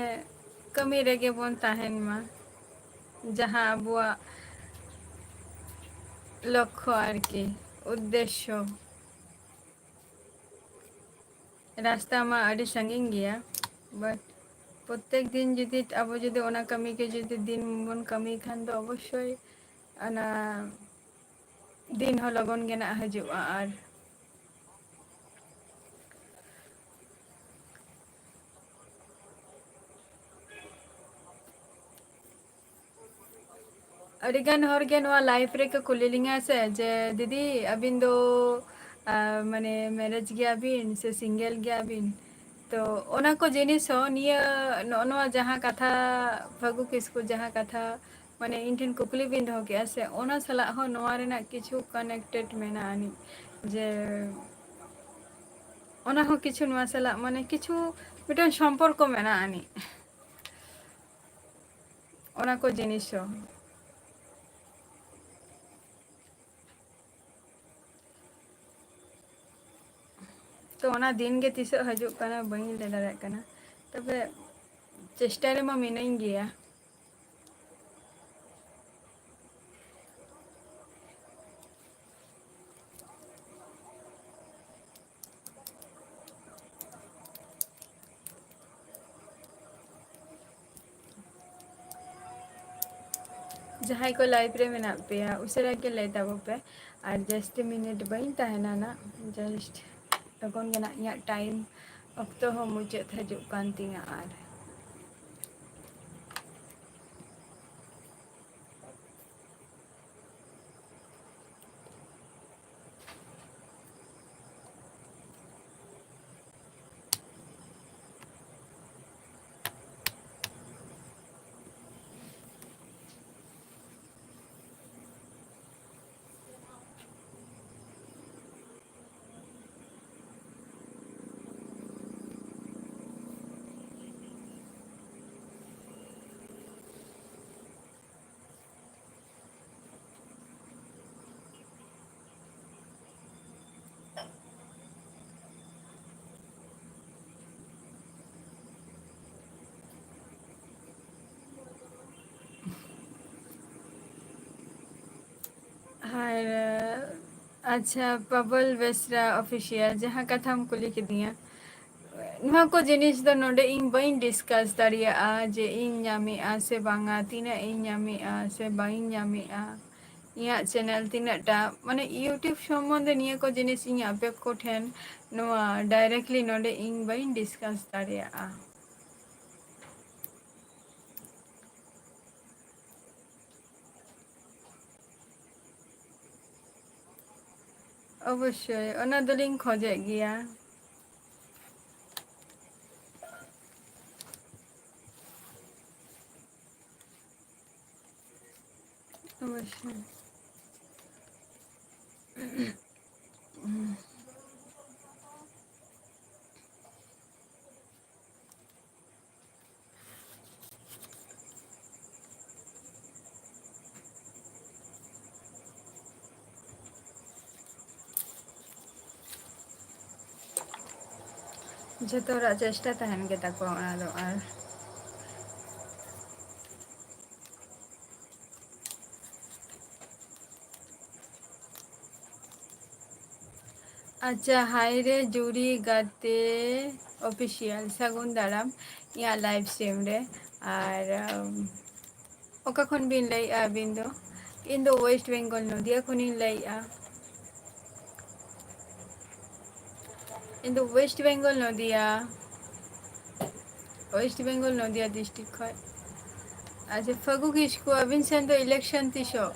ᱠᱟᱹᱢᱤ ᱨᱮᱜᱮ ᱵᱚᱱ ᱛᱟᱦᱮᱱ ᱢᱟ, ᱡᱟᱦᱟᱸ ᱟᱵᱚᱣᱟᱜ ᱞᱚᱠᱠᱷᱚ ᱟᱨᱠᱤ, ᱩᱫᱽᱫᱮᱥᱥᱚ᱾ ᱨᱟᱥᱛᱟ ᱢᱟ ᱟᱹᱰᱤ ᱥᱟᱺᱜᱤᱧ ᱜᱮᱭᱟ, but ᱯᱨᱚᱛᱮᱠ ᱫᱤᱱ ᱡᱩᱫᱤ ᱟᱵᱚ ᱡᱩᱫᱤ ᱚᱱᱟ ᱠᱟᱹᱢᱤ ᱜᱮ ᱡᱩᱫᱤ ᱫᱤᱱ ᱵᱚᱱ ᱠᱟᱹᱢᱤ ᱠᱷᱟᱱ ᱫᱚ ᱚᱵᱚᱥᱥᱳᱭ ᱚᱱᱟ ᱫᱤᱱ ᱦᱚᱸ ᱞᱚᱜᱚᱱ ᱜᱮ ᱱᱟᱜ ᱦᱤᱡᱩᱜᱼᱟ᱾ ᱟᱨ ᱟᱹᱰᱤᱜᱟᱱ ᱦᱚᱲᱜᱮ ᱱᱚᱣᱟ live ᱨᱮᱠᱚ ᱠᱩᱞᱤ ᱞᱤᱧᱟ ᱥᱮ, ᱡᱮ, "ᱫᱤᱫᱤ, ᱟᱹᱵᱤᱱ ᱫᱚ, ᱟ, ᱢᱟᱱᱮ, marriage ᱜᱮᱭᱟᱵᱤᱱ ᱥᱮ single ᱜᱮᱭᱟᱵᱤᱱ?" ᱛᱚ, ᱚᱱᱟ ᱠᱚ ᱡᱤᱱᱤᱥ ᱦᱚᱸ ᱱᱤᱭᱟᱹ, ᱱᱚᱜᱼᱚ ᱱᱚᱣᱟ ᱡᱟᱦᱟᱸ ᱠᱟᱛᱷᱟ, ᱯᱷᱟᱹᱜᱩ ᱠᱤᱥᱠᱩ ᱡᱟᱦᱟᱸ ᱠᱟᱛᱷᱟ, ᱢᱟᱱᱮ, ᱤᱧ ᱴᱷᱮᱱ ᱠᱩᱠᱞᱤ ᱵᱤᱱ ᱫᱚᱦᱚ ᱠᱮᱜᱼᱟ ᱥᱮ, ᱚᱱᱟ ᱥᱟᱞᱟᱜ ᱦᱚᱸ ᱱᱚᱣᱟ ᱨᱮᱱᱟᱜ ᱠᱤᱪᱷᱩ connected ᱢᱮᱱᱟᱜᱼᱟ ᱟᱹᱱᱤᱡ, ᱡᱮ, ᱚᱱᱟ ᱦᱚᱸ ᱠᱤᱪᱷᱩ ᱱᱚᱣᱟ ᱥᱟᱞᱟᱜ ᱢᱟᱱᱮ ᱠᱤᱪᱷᱩ ᱢᱤᱫᱴᱮᱱ ᱥᱚᱢᱯᱚᱨᱠᱚ ᱢᱮᱱᱟᱜᱼᱟ ᱟᱹᱱᱤᱡ, ᱚᱱᱟ ᱠᱚ ᱡᱤᱱᱤᱥ ᱦᱚᱸ᱾ ᱛᱚ ᱚᱱᱟ ᱫᱤᱱ ᱜᱮ ᱛᱤᱥᱚᱜ ᱦᱤᱡᱩᱜ ᱠᱟᱱᱟ ᱵᱟᱹᱧ ᱞᱟᱹᱭ ᱫᱟᱲᱮᱭᱟᱜ ᱠᱟᱱᱟ, ᱛᱚᱵᱮ ᱪᱮᱥᱴᱟ ᱨᱮᱢᱟ ᱢᱤᱱᱟᱹᱧ ᱜᱮᱭᱟ᱾ ᱡᱟᱦᱟᱸᱭ ᱠᱚ live ᱨᱮ ᱢᱮᱱᱟᱜ ᱯᱮᱭᱟ, ᱩᱥᱟᱹᱨᱟ ᱜᱮ ᱞᱟᱹᱭ ᱛᱟᱵᱚ ᱯᱮ᱾ ᱟᱨ ᱡᱟᱹᱥᱛᱤ ᱢᱤᱱᱤᱴ ᱵᱟᱹᱧ ᱛᱟᱦᱮᱱᱟ ᱱᱟᱜ, just ᱞᱚᱜᱚᱱ ᱜᱮ ᱱᱟᱜ ᱤᱧᱟᱹᱜ time ᱚᱠᱛᱚ ᱦᱚᱸ ᱢᱩᱪᱟᱹᱫ ᱦᱤᱡᱩᱜ ᱠᱟᱱ ᱛᱤᱧᱟ᱾ ᱟᱨ ᱟᱨ, ᱟᱪᱪᱷᱟ, ᱯᱟᱵᱚᱞ ᱵᱮᱥᱨᱟ Official, ᱡᱟᱦᱟᱸ ᱠᱟᱛᱷᱟᱢ ᱠᱩᱞᱤ ᱠᱤᱫᱤᱧᱟ, ᱱᱚᱣᱟ ᱠᱚ ᱡᱤᱱᱤᱥ ᱫᱚ ᱱᱚᱰᱮ ᱤᱧ ᱵᱟᱹᱧ discuss ᱫᱟᱲᱮᱭᱟᱜᱼᱟ ᱡᱮ ᱤᱧ ᱧᱟᱢᱮᱜᱼᱟ ᱥᱮ ᱵᱟᱝᱟ, ᱛᱤᱱᱟᱹᱜ ᱤᱧ ᱧᱟᱢᱮᱜᱼᱟ ᱥᱮ ᱵᱟᱹᱧ ᱧᱟᱢᱮᱜᱼᱟ, ᱤᱧᱟᱹᱜ channel ᱛᱤᱱᱟᱹᱜ ᱴᱟ, ᱢᱟᱱᱮ YouTube ᱥᱚᱢᱵᱚᱱᱫᱷᱮ ᱱᱤᱭᱟᱹ ᱠᱚ ᱡᱤᱱᱤᱥ ᱤᱧ ᱟᱯᱮ ᱠᱚ ᱴᱷᱮᱱ ᱱᱚᱣᱟ directly ᱱᱚᱰᱮ ᱤᱧ ᱵᱟᱹᱧ discuss ᱫᱟᱲᱮᱭᱟᱜᱼᱟ᱾ ᱚᱵᱚᱥᱥᱳᱭ, ᱚᱱᱟ ᱫᱚᱞᱤᱧ ᱠᱷᱚᱡᱮᱜ ᱜᱮᱭᱟ᱾ ᱚᱵᱚᱥᱥᱳᱭ᱾ ᱡᱷᱚᱛᱚ ᱦᱚᱲᱟᱜ ᱪᱮᱥᱴᱟ ᱛᱟᱦᱮᱱ ᱜᱮᱛᱟ ᱠᱚᱣᱟ ᱚᱱᱟ ᱫᱚ᱾ ᱟᱨ ᱟᱪᱪᱷᱟ, ᱦᱟᱭ ᱨᱮ ᱡᱩᱨᱤ ᱜᱟᱛᱮ ᱚᱯᱷᱤᱥᱤᱭᱟᱞ, ᱥᱟᱹᱜᱩᱱ ᱫᱟᱨᱟᱢ ᱤᱧᱟᱹᱜ ᱞᱟᱭᱤᱵᱷ ᱥᱴᱨᱤᱢ ᱨᱮ᱾ ᱟᱨ, ᱟᱢ, ᱚᱠᱟ ᱠᱷᱚᱱ ᱵᱤᱱ ᱞᱟᱹᱭᱮᱫᱼᱟ ᱟᱹᱵᱤᱱ ᱫᱚ? ᱤᱧ ᱫᱚ ᱳᱭᱮᱥᱴ ᱵᱮᱝᱜᱚᱞ, ᱱᱚᱫᱤᱭᱟ ᱠᱷᱚᱱᱤᱧ ᱞᱟᱹᱭᱮᱫᱼᱟ᱾ ᱤᱧ ᱫᱚ ᱳᱭᱮᱥᱴ ᱵᱮᱝᱜᱚᱞ, ᱱᱚᱫᱤᱭᱟ, ᱳᱭᱮᱥᱴ ᱵᱮᱝᱜᱚᱞ, ᱱᱚᱫᱤᱭᱟ ᱰᱤᱥᱴᱨᱤᱠᱴ ᱠᱷᱚᱱ᱾ ᱟᱪᱪᱷᱟ, ᱯᱷᱟᱹᱜᱩ ᱠᱤᱥᱠᱩ, ᱟᱹᱵᱤᱱ ᱥᱮᱱ ᱫᱚ ᱤᱞᱮᱠᱥᱚᱱ ᱛᱤᱥᱚᱜ?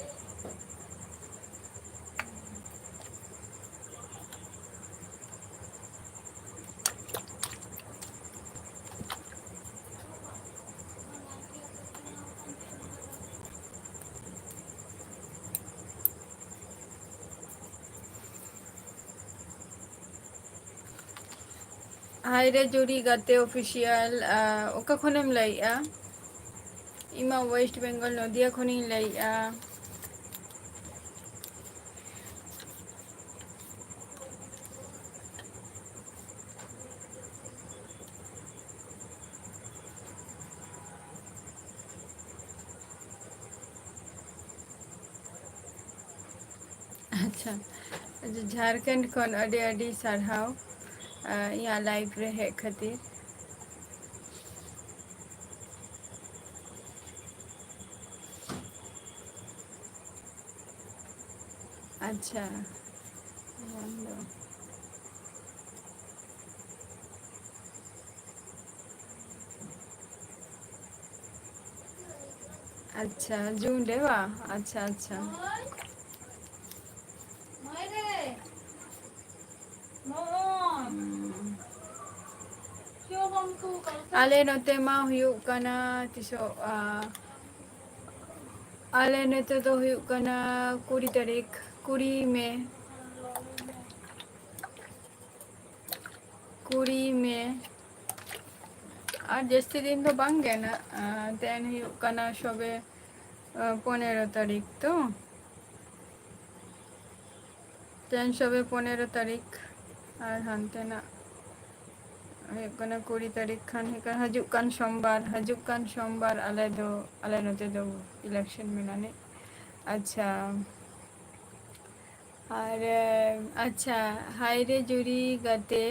ᱦᱟᱭ ᱨᱮ ᱡᱩᱨᱤ ᱜᱟᱛᱮ ᱚᱯᱷᱤᱥᱤᱭᱟᱞ, ᱟ, ᱚᱠᱟ ᱠᱷᱚᱱᱮᱢ ᱞᱟᱹᱭᱮᱜᱼᱟ? ᱤᱧ ᱢᱟ ᱳᱭᱮᱥᱴ ᱵᱮᱝᱜᱚᱞ ᱱᱚᱫᱤᱭᱟ ᱠᱷᱚᱱᱤᱧ ᱞᱟᱹᱭᱮᱜᱼᱟ᱾ ᱟᱪᱪᱷᱟ, ᱟᱪᱪᱷᱟ, ᱡᱷᱟᱲᱠᱷᱚᱸᱰ ᱠᱷᱚᱱ ᱟᱹᱰᱤ ᱟᱹᱰᱤ ᱥᱟᱨᱦᱟᱣ, ᱟ, ᱤᱧᱟᱹᱜ ᱞᱟᱭᱤᱵᱷ ᱨᱮ ᱦᱮᱡ ᱠᱷᱟᱹᱛᱤᱨ᱾ ᱟᱪᱪᱷᱟ, ᱵᱚᱱᱫᱚ᱾ ᱟᱪᱪᱷᱟ, ᱡᱩᱱ ᱨᱮ ᱵᱟ? ᱟᱪᱪᱷᱟ, ᱟᱪᱪᱷᱟ᱾ ᱦᱩᱸ᱾ ᱟᱞᱮ ᱱᱚᱛᱮ ᱢᱟ ᱦᱩᱭᱩᱜ ᱠᱟᱱᱟ ᱛᱤᱥᱚᱜ, ᱟ, ᱟᱞᱮ ᱱᱚᱛᱮ ᱫᱚ ᱦᱩᱭᱩᱜ ᱠᱟᱱᱟ ᱠᱩᱲᱤ ᱛᱟᱹᱨᱤᱠᱷ, ᱠᱩᱲᱤ ᱢᱮ᱾ ᱠᱩᱲᱤ ᱢᱮ᱾ ᱟᱨ ᱡᱟᱹᱥᱛᱤ ᱫᱤᱱ ᱫᱚ ᱵᱟᱝ ᱜᱮ ᱱᱟᱜ, ᱟ, ᱛᱮᱦᱮᱧ ᱦᱩᱭᱩᱜ ᱠᱟᱱᱟ ᱥᱚᱵᱮ, ᱟ, ᱯᱚᱱᱮᱨᱚ ᱛᱟᱹᱨᱤᱠᱷ ᱛᱚ᱾ ᱛᱮᱦᱮᱧ ᱥᱚᱵᱮ ᱯᱚᱱᱮᱨᱚ ᱛᱟᱹᱨᱤᱠᱷ, ᱟᱨ ᱦᱟᱱᱛᱮ ᱱᱟᱜ, ᱟ, ᱦᱩᱭᱩᱜ ᱠᱟᱱᱟ ᱠᱩᱲᱤ ᱛᱟᱹᱨᱤᱠᱷ ᱠᱷᱟᱱ ᱦᱩᱭᱩᱜ ᱠᱟᱱᱟ ᱦᱤᱡᱩᱜ ᱠᱟᱱ ᱥᱳᱢᱵᱟᱨ, ᱦᱤᱡᱩᱜ ᱠᱟᱱ ᱥᱳᱢᱵᱟᱨ ᱟᱞᱮ ᱫᱚ, ᱟᱞᱮ ᱱᱚᱛᱮ ᱫᱚ election ᱢᱮᱱᱟᱜ ᱟᱹᱱᱤᱡ᱾ ᱟᱪᱪᱷᱟ, ᱟᱨ, ᱟᱪᱪᱷᱟ, ᱦᱟᱭ ᱨᱮ ᱡᱩᱨᱤ ᱜᱟᱛᱮ,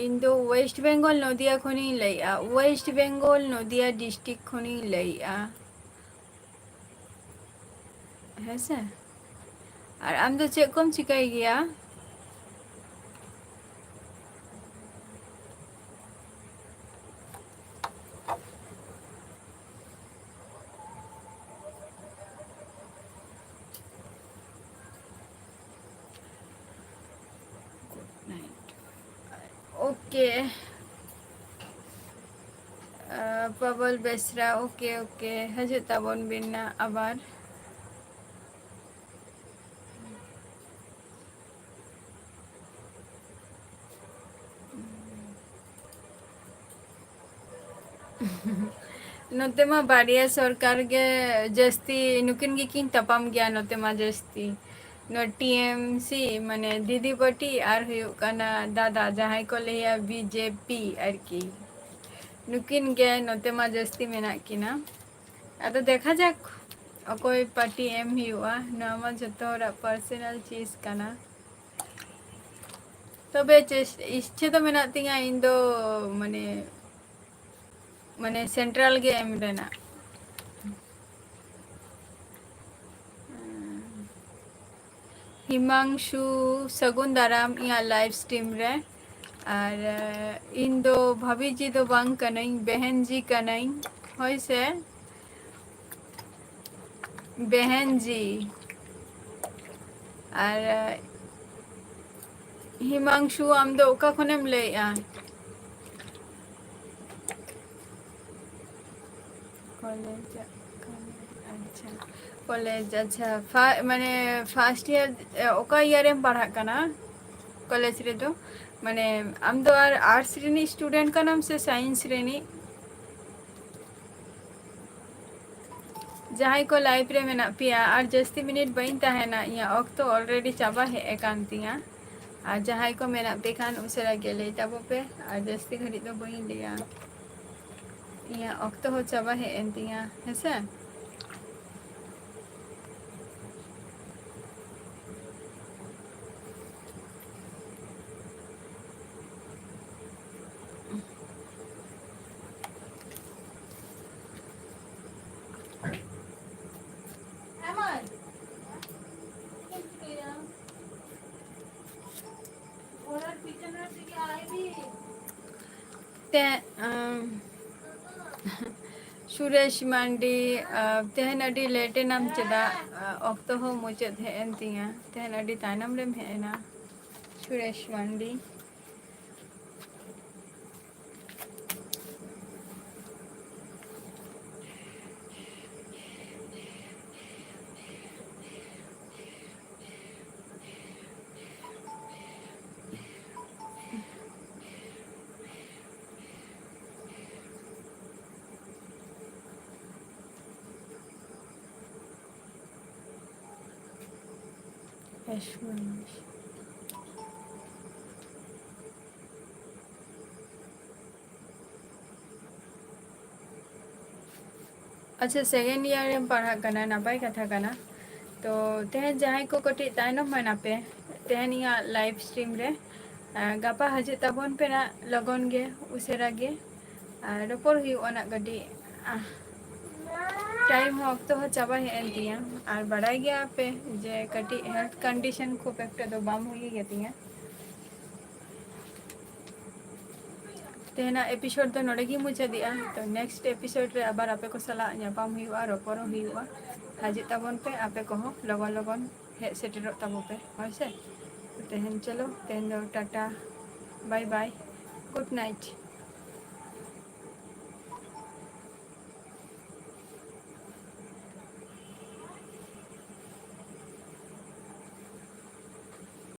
ᱤᱧ ᱫᱚ West Bengal ᱱᱚᱫᱤᱭᱟ ᱠᱷᱚᱱᱤᱧ ᱞᱟᱹᱭᱮᱜᱼᱟ, West Bengal ᱱᱚᱫᱤᱭᱟ district ᱠᱷᱚᱱᱤᱧ ᱞᱟᱹᱭᱮᱜᱼᱟ᱾ ᱦᱮᱸ ᱥᱮ? ᱟᱨ ᱟᱢ ᱫᱚ ᱪᱮᱫ ᱠᱚᱢ ᱪᱤᱠᱟᱹᱭ ᱜᱮᱭᱟ? Okay. ᱟᱸ, ᱯᱟᱵᱚᱞ ᱵᱮᱥᱨᱟ, okay, okay, ᱦᱤᱡᱩᱜ ᱛᱟᱵᱚᱱ ᱵᱤᱱ ᱱᱟ ᱟᱵᱟᱨ᱾ ᱱᱚᱛᱮ ᱢᱟ ᱵᱟᱨᱭᱟ ᱥᱚᱨᱠᱟᱨ ᱜᱮ ᱡᱟᱹᱥᱛᱤ, ᱱᱩᱠᱤᱱ ᱜᱮᱠᱤᱱ ᱛᱟᱯᱟᱢ ᱜᱮᱭᱟ ᱱᱚᱛᱮ ᱢᱟ ᱡᱟᱹᱥᱛᱤ᱾ ᱱᱚᱣᱟ T M C, ᱢᱟᱱᱮ ᱫᱤᱫᱤ ᱯᱟᱹᱴᱤ, ᱟᱨ ᱦᱩᱭᱩᱜ ᱠᱟᱱᱟ ᱫᱟᱫᱟ, ᱡᱟᱦᱟᱸᱭ ᱠᱚ ᱞᱟᱹᱭᱟ B J P ᱟᱨᱠᱤ᱾ ᱱᱩᱠᱤᱱ ᱜᱮ ᱱᱚᱛᱮ ᱢᱟ ᱡᱟᱹᱥᱛᱤ ᱢᱮᱱᱟᱜ ᱠᱤᱱᱟ᱾ ᱟᱫᱚ ᱫᱮᱠᱷᱟ ᱡᱟᱠ ᱚᱠᱚᱭ ᱯᱟᱹᱴᱤ ᱮᱢ ᱦᱩᱭᱩᱜᱼᱟ, ᱱᱚᱣᱟ ᱢᱟ ᱡᱚᱛᱚ ᱦᱚᱲᱟᱜ personal choice ᱠᱟᱱᱟ᱾ ᱛᱚᱵᱮ ᱪᱮᱥ-, ᱤᱪᱪᱷᱟᱹ ᱫᱚ ᱢᱮᱱᱟᱜ ᱛᱤᱧᱟᱹ ᱤᱧ ᱫᱚ, ᱢᱟᱱᱮ, ᱢᱟᱱᱮ central ᱜᱮ ᱮᱢ ᱨᱮᱱᱟᱜ᱾ ᱦᱤᱢᱟᱝᱥᱩ, ᱥᱟᱹᱜᱩᱱ ᱫᱟᱨᱟᱢ ᱤᱧᱟᱹᱜ live stream ᱨᱮ᱾ ᱟᱨ, ᱤᱧ ᱫᱚ ᱵᱷᱟᱵᱤ ᱡᱤ ᱫᱚ ᱵᱟᱝ ᱠᱟᱹᱱᱟᱹᱧ, ᱵᱮᱦᱮᱱ ᱡᱤ ᱠᱟᱹᱱᱟᱹᱧ, ᱦᱳᱭ ᱥᱮ? ᱵᱮᱦᱮᱱ ᱡᱤ᱾ ᱟᱨ, ᱦᱤᱢᱟᱝᱥᱩ, ᱟᱢ ᱫᱚ ᱚᱠᱟ ᱠᱷᱚᱱᱮᱢ ᱞᱟᱹᱭᱮᱜᱼᱟ? ᱠᱚᱞᱮᱡᱽ ᱪᱟᱜ ᱠᱟᱱᱟ᱾ ᱟᱪᱪᱷᱟ, ᱠᱚᱞᱮᱡᱽ, ᱟᱪᱪᱷᱟ, ᱯᱷᱟ-, ᱢᱟᱱᱮ first year, ᱮ, ᱚᱠᱟ year ᱮᱢ ᱯᱟᱲᱦᱟᱜ ᱠᱟᱱᱟ ᱠᱚᱞᱮᱡᱽ ᱨᱮᱫᱚ? ᱢᱟᱱᱮ ᱟᱢ ᱫᱚ ᱟᱨ arts ᱨᱤᱱᱤᱡ student ᱠᱟᱱᱟᱢ ᱥᱮ science ᱨᱤᱱᱤᱡ? ᱡᱟᱦᱟᱸᱭ ᱠᱚ live ᱨᱮ ᱢᱮᱱᱟᱜ ᱯᱮᱭᱟ, ᱟᱨ ᱡᱟᱹᱥᱛᱤ minute ᱵᱟᱹᱧ ᱛᱟᱦᱮᱱᱟ, ᱤᱧᱟᱹᱜ ᱚᱠᱛᱚ already ᱪᱟᱵᱟ ᱦᱮᱡ ᱟᱠᱟᱱ ᱛᱤᱧᱟ᱾ ᱟᱨ ᱡᱟᱦᱟᱸᱭ ᱠᱚ ᱢᱮᱱᱟᱜ ᱯᱮ ᱠᱷᱟᱱ ᱩᱥᱟᱹᱨᱟ ᱜᱮ ᱞᱟᱹᱭ ᱛᱟᱵᱚ ᱯᱮ, ᱟᱨ ᱡᱟᱹᱥᱛᱤ ᱜᱷᱟᱹᱲᱤᱡ ᱫᱚ ᱵᱟᱹᱧ ᱞᱟᱹᱭᱟ, ᱤᱧᱟᱹᱜ ᱚᱠᱛᱚ ᱦᱚᱸ ᱪᱟᱵᱟ ᱦᱮᱡ ᱮᱱ ᱛᱤᱧᱟ, ᱦᱮᱸᱥᱮ? ᱛᱮ, ᱟᱢ, ᱥᱩᱨᱮᱥ ᱢᱟᱱᱰᱤ, ᱟ, ᱛᱮᱦᱮᱧ ᱟᱹᱰᱤ ᱞᱮᱴ ᱮᱱᱟᱢ ᱪᱮᱫᱟᱜ? ᱟ, ᱚᱠᱛᱚ ᱦᱚᱸ ᱢᱩᱪᱟᱹᱫ ᱦᱮᱡ ᱮᱱ ᱛᱤᱧᱟ᱾ ᱛᱮᱦᱮᱧ ᱟᱹᱰᱤ ᱛᱟᱭᱱᱚᱢ ᱨᱮᱢ ᱦᱮᱡ ᱮᱱᱟ, ᱥᱩᱨᱮᱥ ᱢᱟᱱᱰᱤ᱾ ᱟᱪᱪᱷᱟ, ᱥᱮᱠᱮᱱᱰ ᱤᱭᱟᱨ ᱨᱮᱢ ᱯᱟᱲᱦᱟᱜ ᱠᱟᱱᱟ, ᱱᱟᱯᱟᱭ ᱠᱟᱛᱷᱟ ᱠᱟᱱᱟ᱾ ᱛᱚ ᱛᱮᱦᱮᱧ ᱡᱟᱦᱟᱸᱭ ᱠᱚ ᱠᱟᱹᱴᱤᱡ ᱛᱟᱭᱱᱚᱢ ᱮᱱᱟ ᱯᱮ ᱛᱮᱦᱮᱧ ᱤᱧᱟᱹᱜ ᱞᱟᱭᱤᱵᱷ ᱥᱴᱨᱤᱢ ᱨᱮ, ᱟᱨ ᱜᱟᱯᱟ ᱦᱤᱡᱩᱜ ᱛᱟᱵᱚᱱ ᱯᱮ ᱱᱟᱜ ᱞᱚᱜᱚᱱ ᱜᱮ, ᱩᱥᱟᱹᱨᱟ ᱜᱮ, ᱟᱨ ᱨᱚᱯᱚᱲ ᱦᱩᱭᱩᱜᱼᱟ ᱱᱟᱜ ᱠᱟᱹᱴᱤᱡ᱾ ᱟᱦ, ᱴᱟᱭᱤᱢ ᱦᱚᱸ, ᱚᱠᱛᱚ ᱦᱚᱸ ᱪᱟᱵᱟ ᱦᱮᱡ ᱮᱱ ᱛᱤᱧᱟ᱾ ᱟᱨ ᱵᱟᱲᱟᱭ ᱜᱮᱭᱟ ᱯᱮ ᱡᱮ ᱠᱟᱹᱴᱤᱡ ᱦᱮᱞᱛᱷ ᱠᱚᱱᱰᱤᱥᱚᱱ ᱠᱷᱩᱵ ᱮᱠᱴᱟ ᱫᱚ ᱵᱟᱝ ᱵᱷᱟᱜᱮ ᱜᱮᱛᱤᱧᱟ᱾ ᱛᱮᱦᱮᱧᱟᱜ ᱮᱯᱤᱥᱳᱰ ᱫᱚ ᱱᱚᱰᱮ ᱜᱮ ᱢᱩᱪᱟᱹᱫᱮᱜᱼᱟ᱾ ᱛᱚ ᱱᱮᱠᱥᱴ ᱮᱯᱤᱥᱳᱰ ᱨᱮ ᱟᱵᱟᱨ ᱟᱯᱮ ᱠᱚ ᱥᱟᱞᱟᱜ ᱧᱟᱯᱟᱢ ᱦᱩᱭᱩᱜᱼᱟ, ᱨᱚᱯᱚᱲ ᱦᱚᱸ ᱦᱩᱭᱩᱜᱼᱟ᱾ ᱦᱤᱡᱩᱜ ᱛᱟᱵᱚᱱ ᱯᱮ ᱟᱯᱮ ᱠᱚᱦᱚᱸ, ᱞᱚᱜᱚᱱ ᱞᱚᱜᱚᱱ ᱦᱮᱡ ᱥᱮᱴᱮᱨᱚᱜ ᱛᱟᱵᱚ ᱯᱮ, ᱦᱳᱭ ᱥᱮ᱾ ᱛᱮᱦᱮᱧ ᱪᱚᱞᱚ, ᱛᱮᱦᱮᱧ ᱫᱚ ᱴᱟᱴᱟ, ᱵᱟᱭ ᱵᱟᱭ, ᱜᱩᱰ ᱱᱟᱭᱤᱴ᱾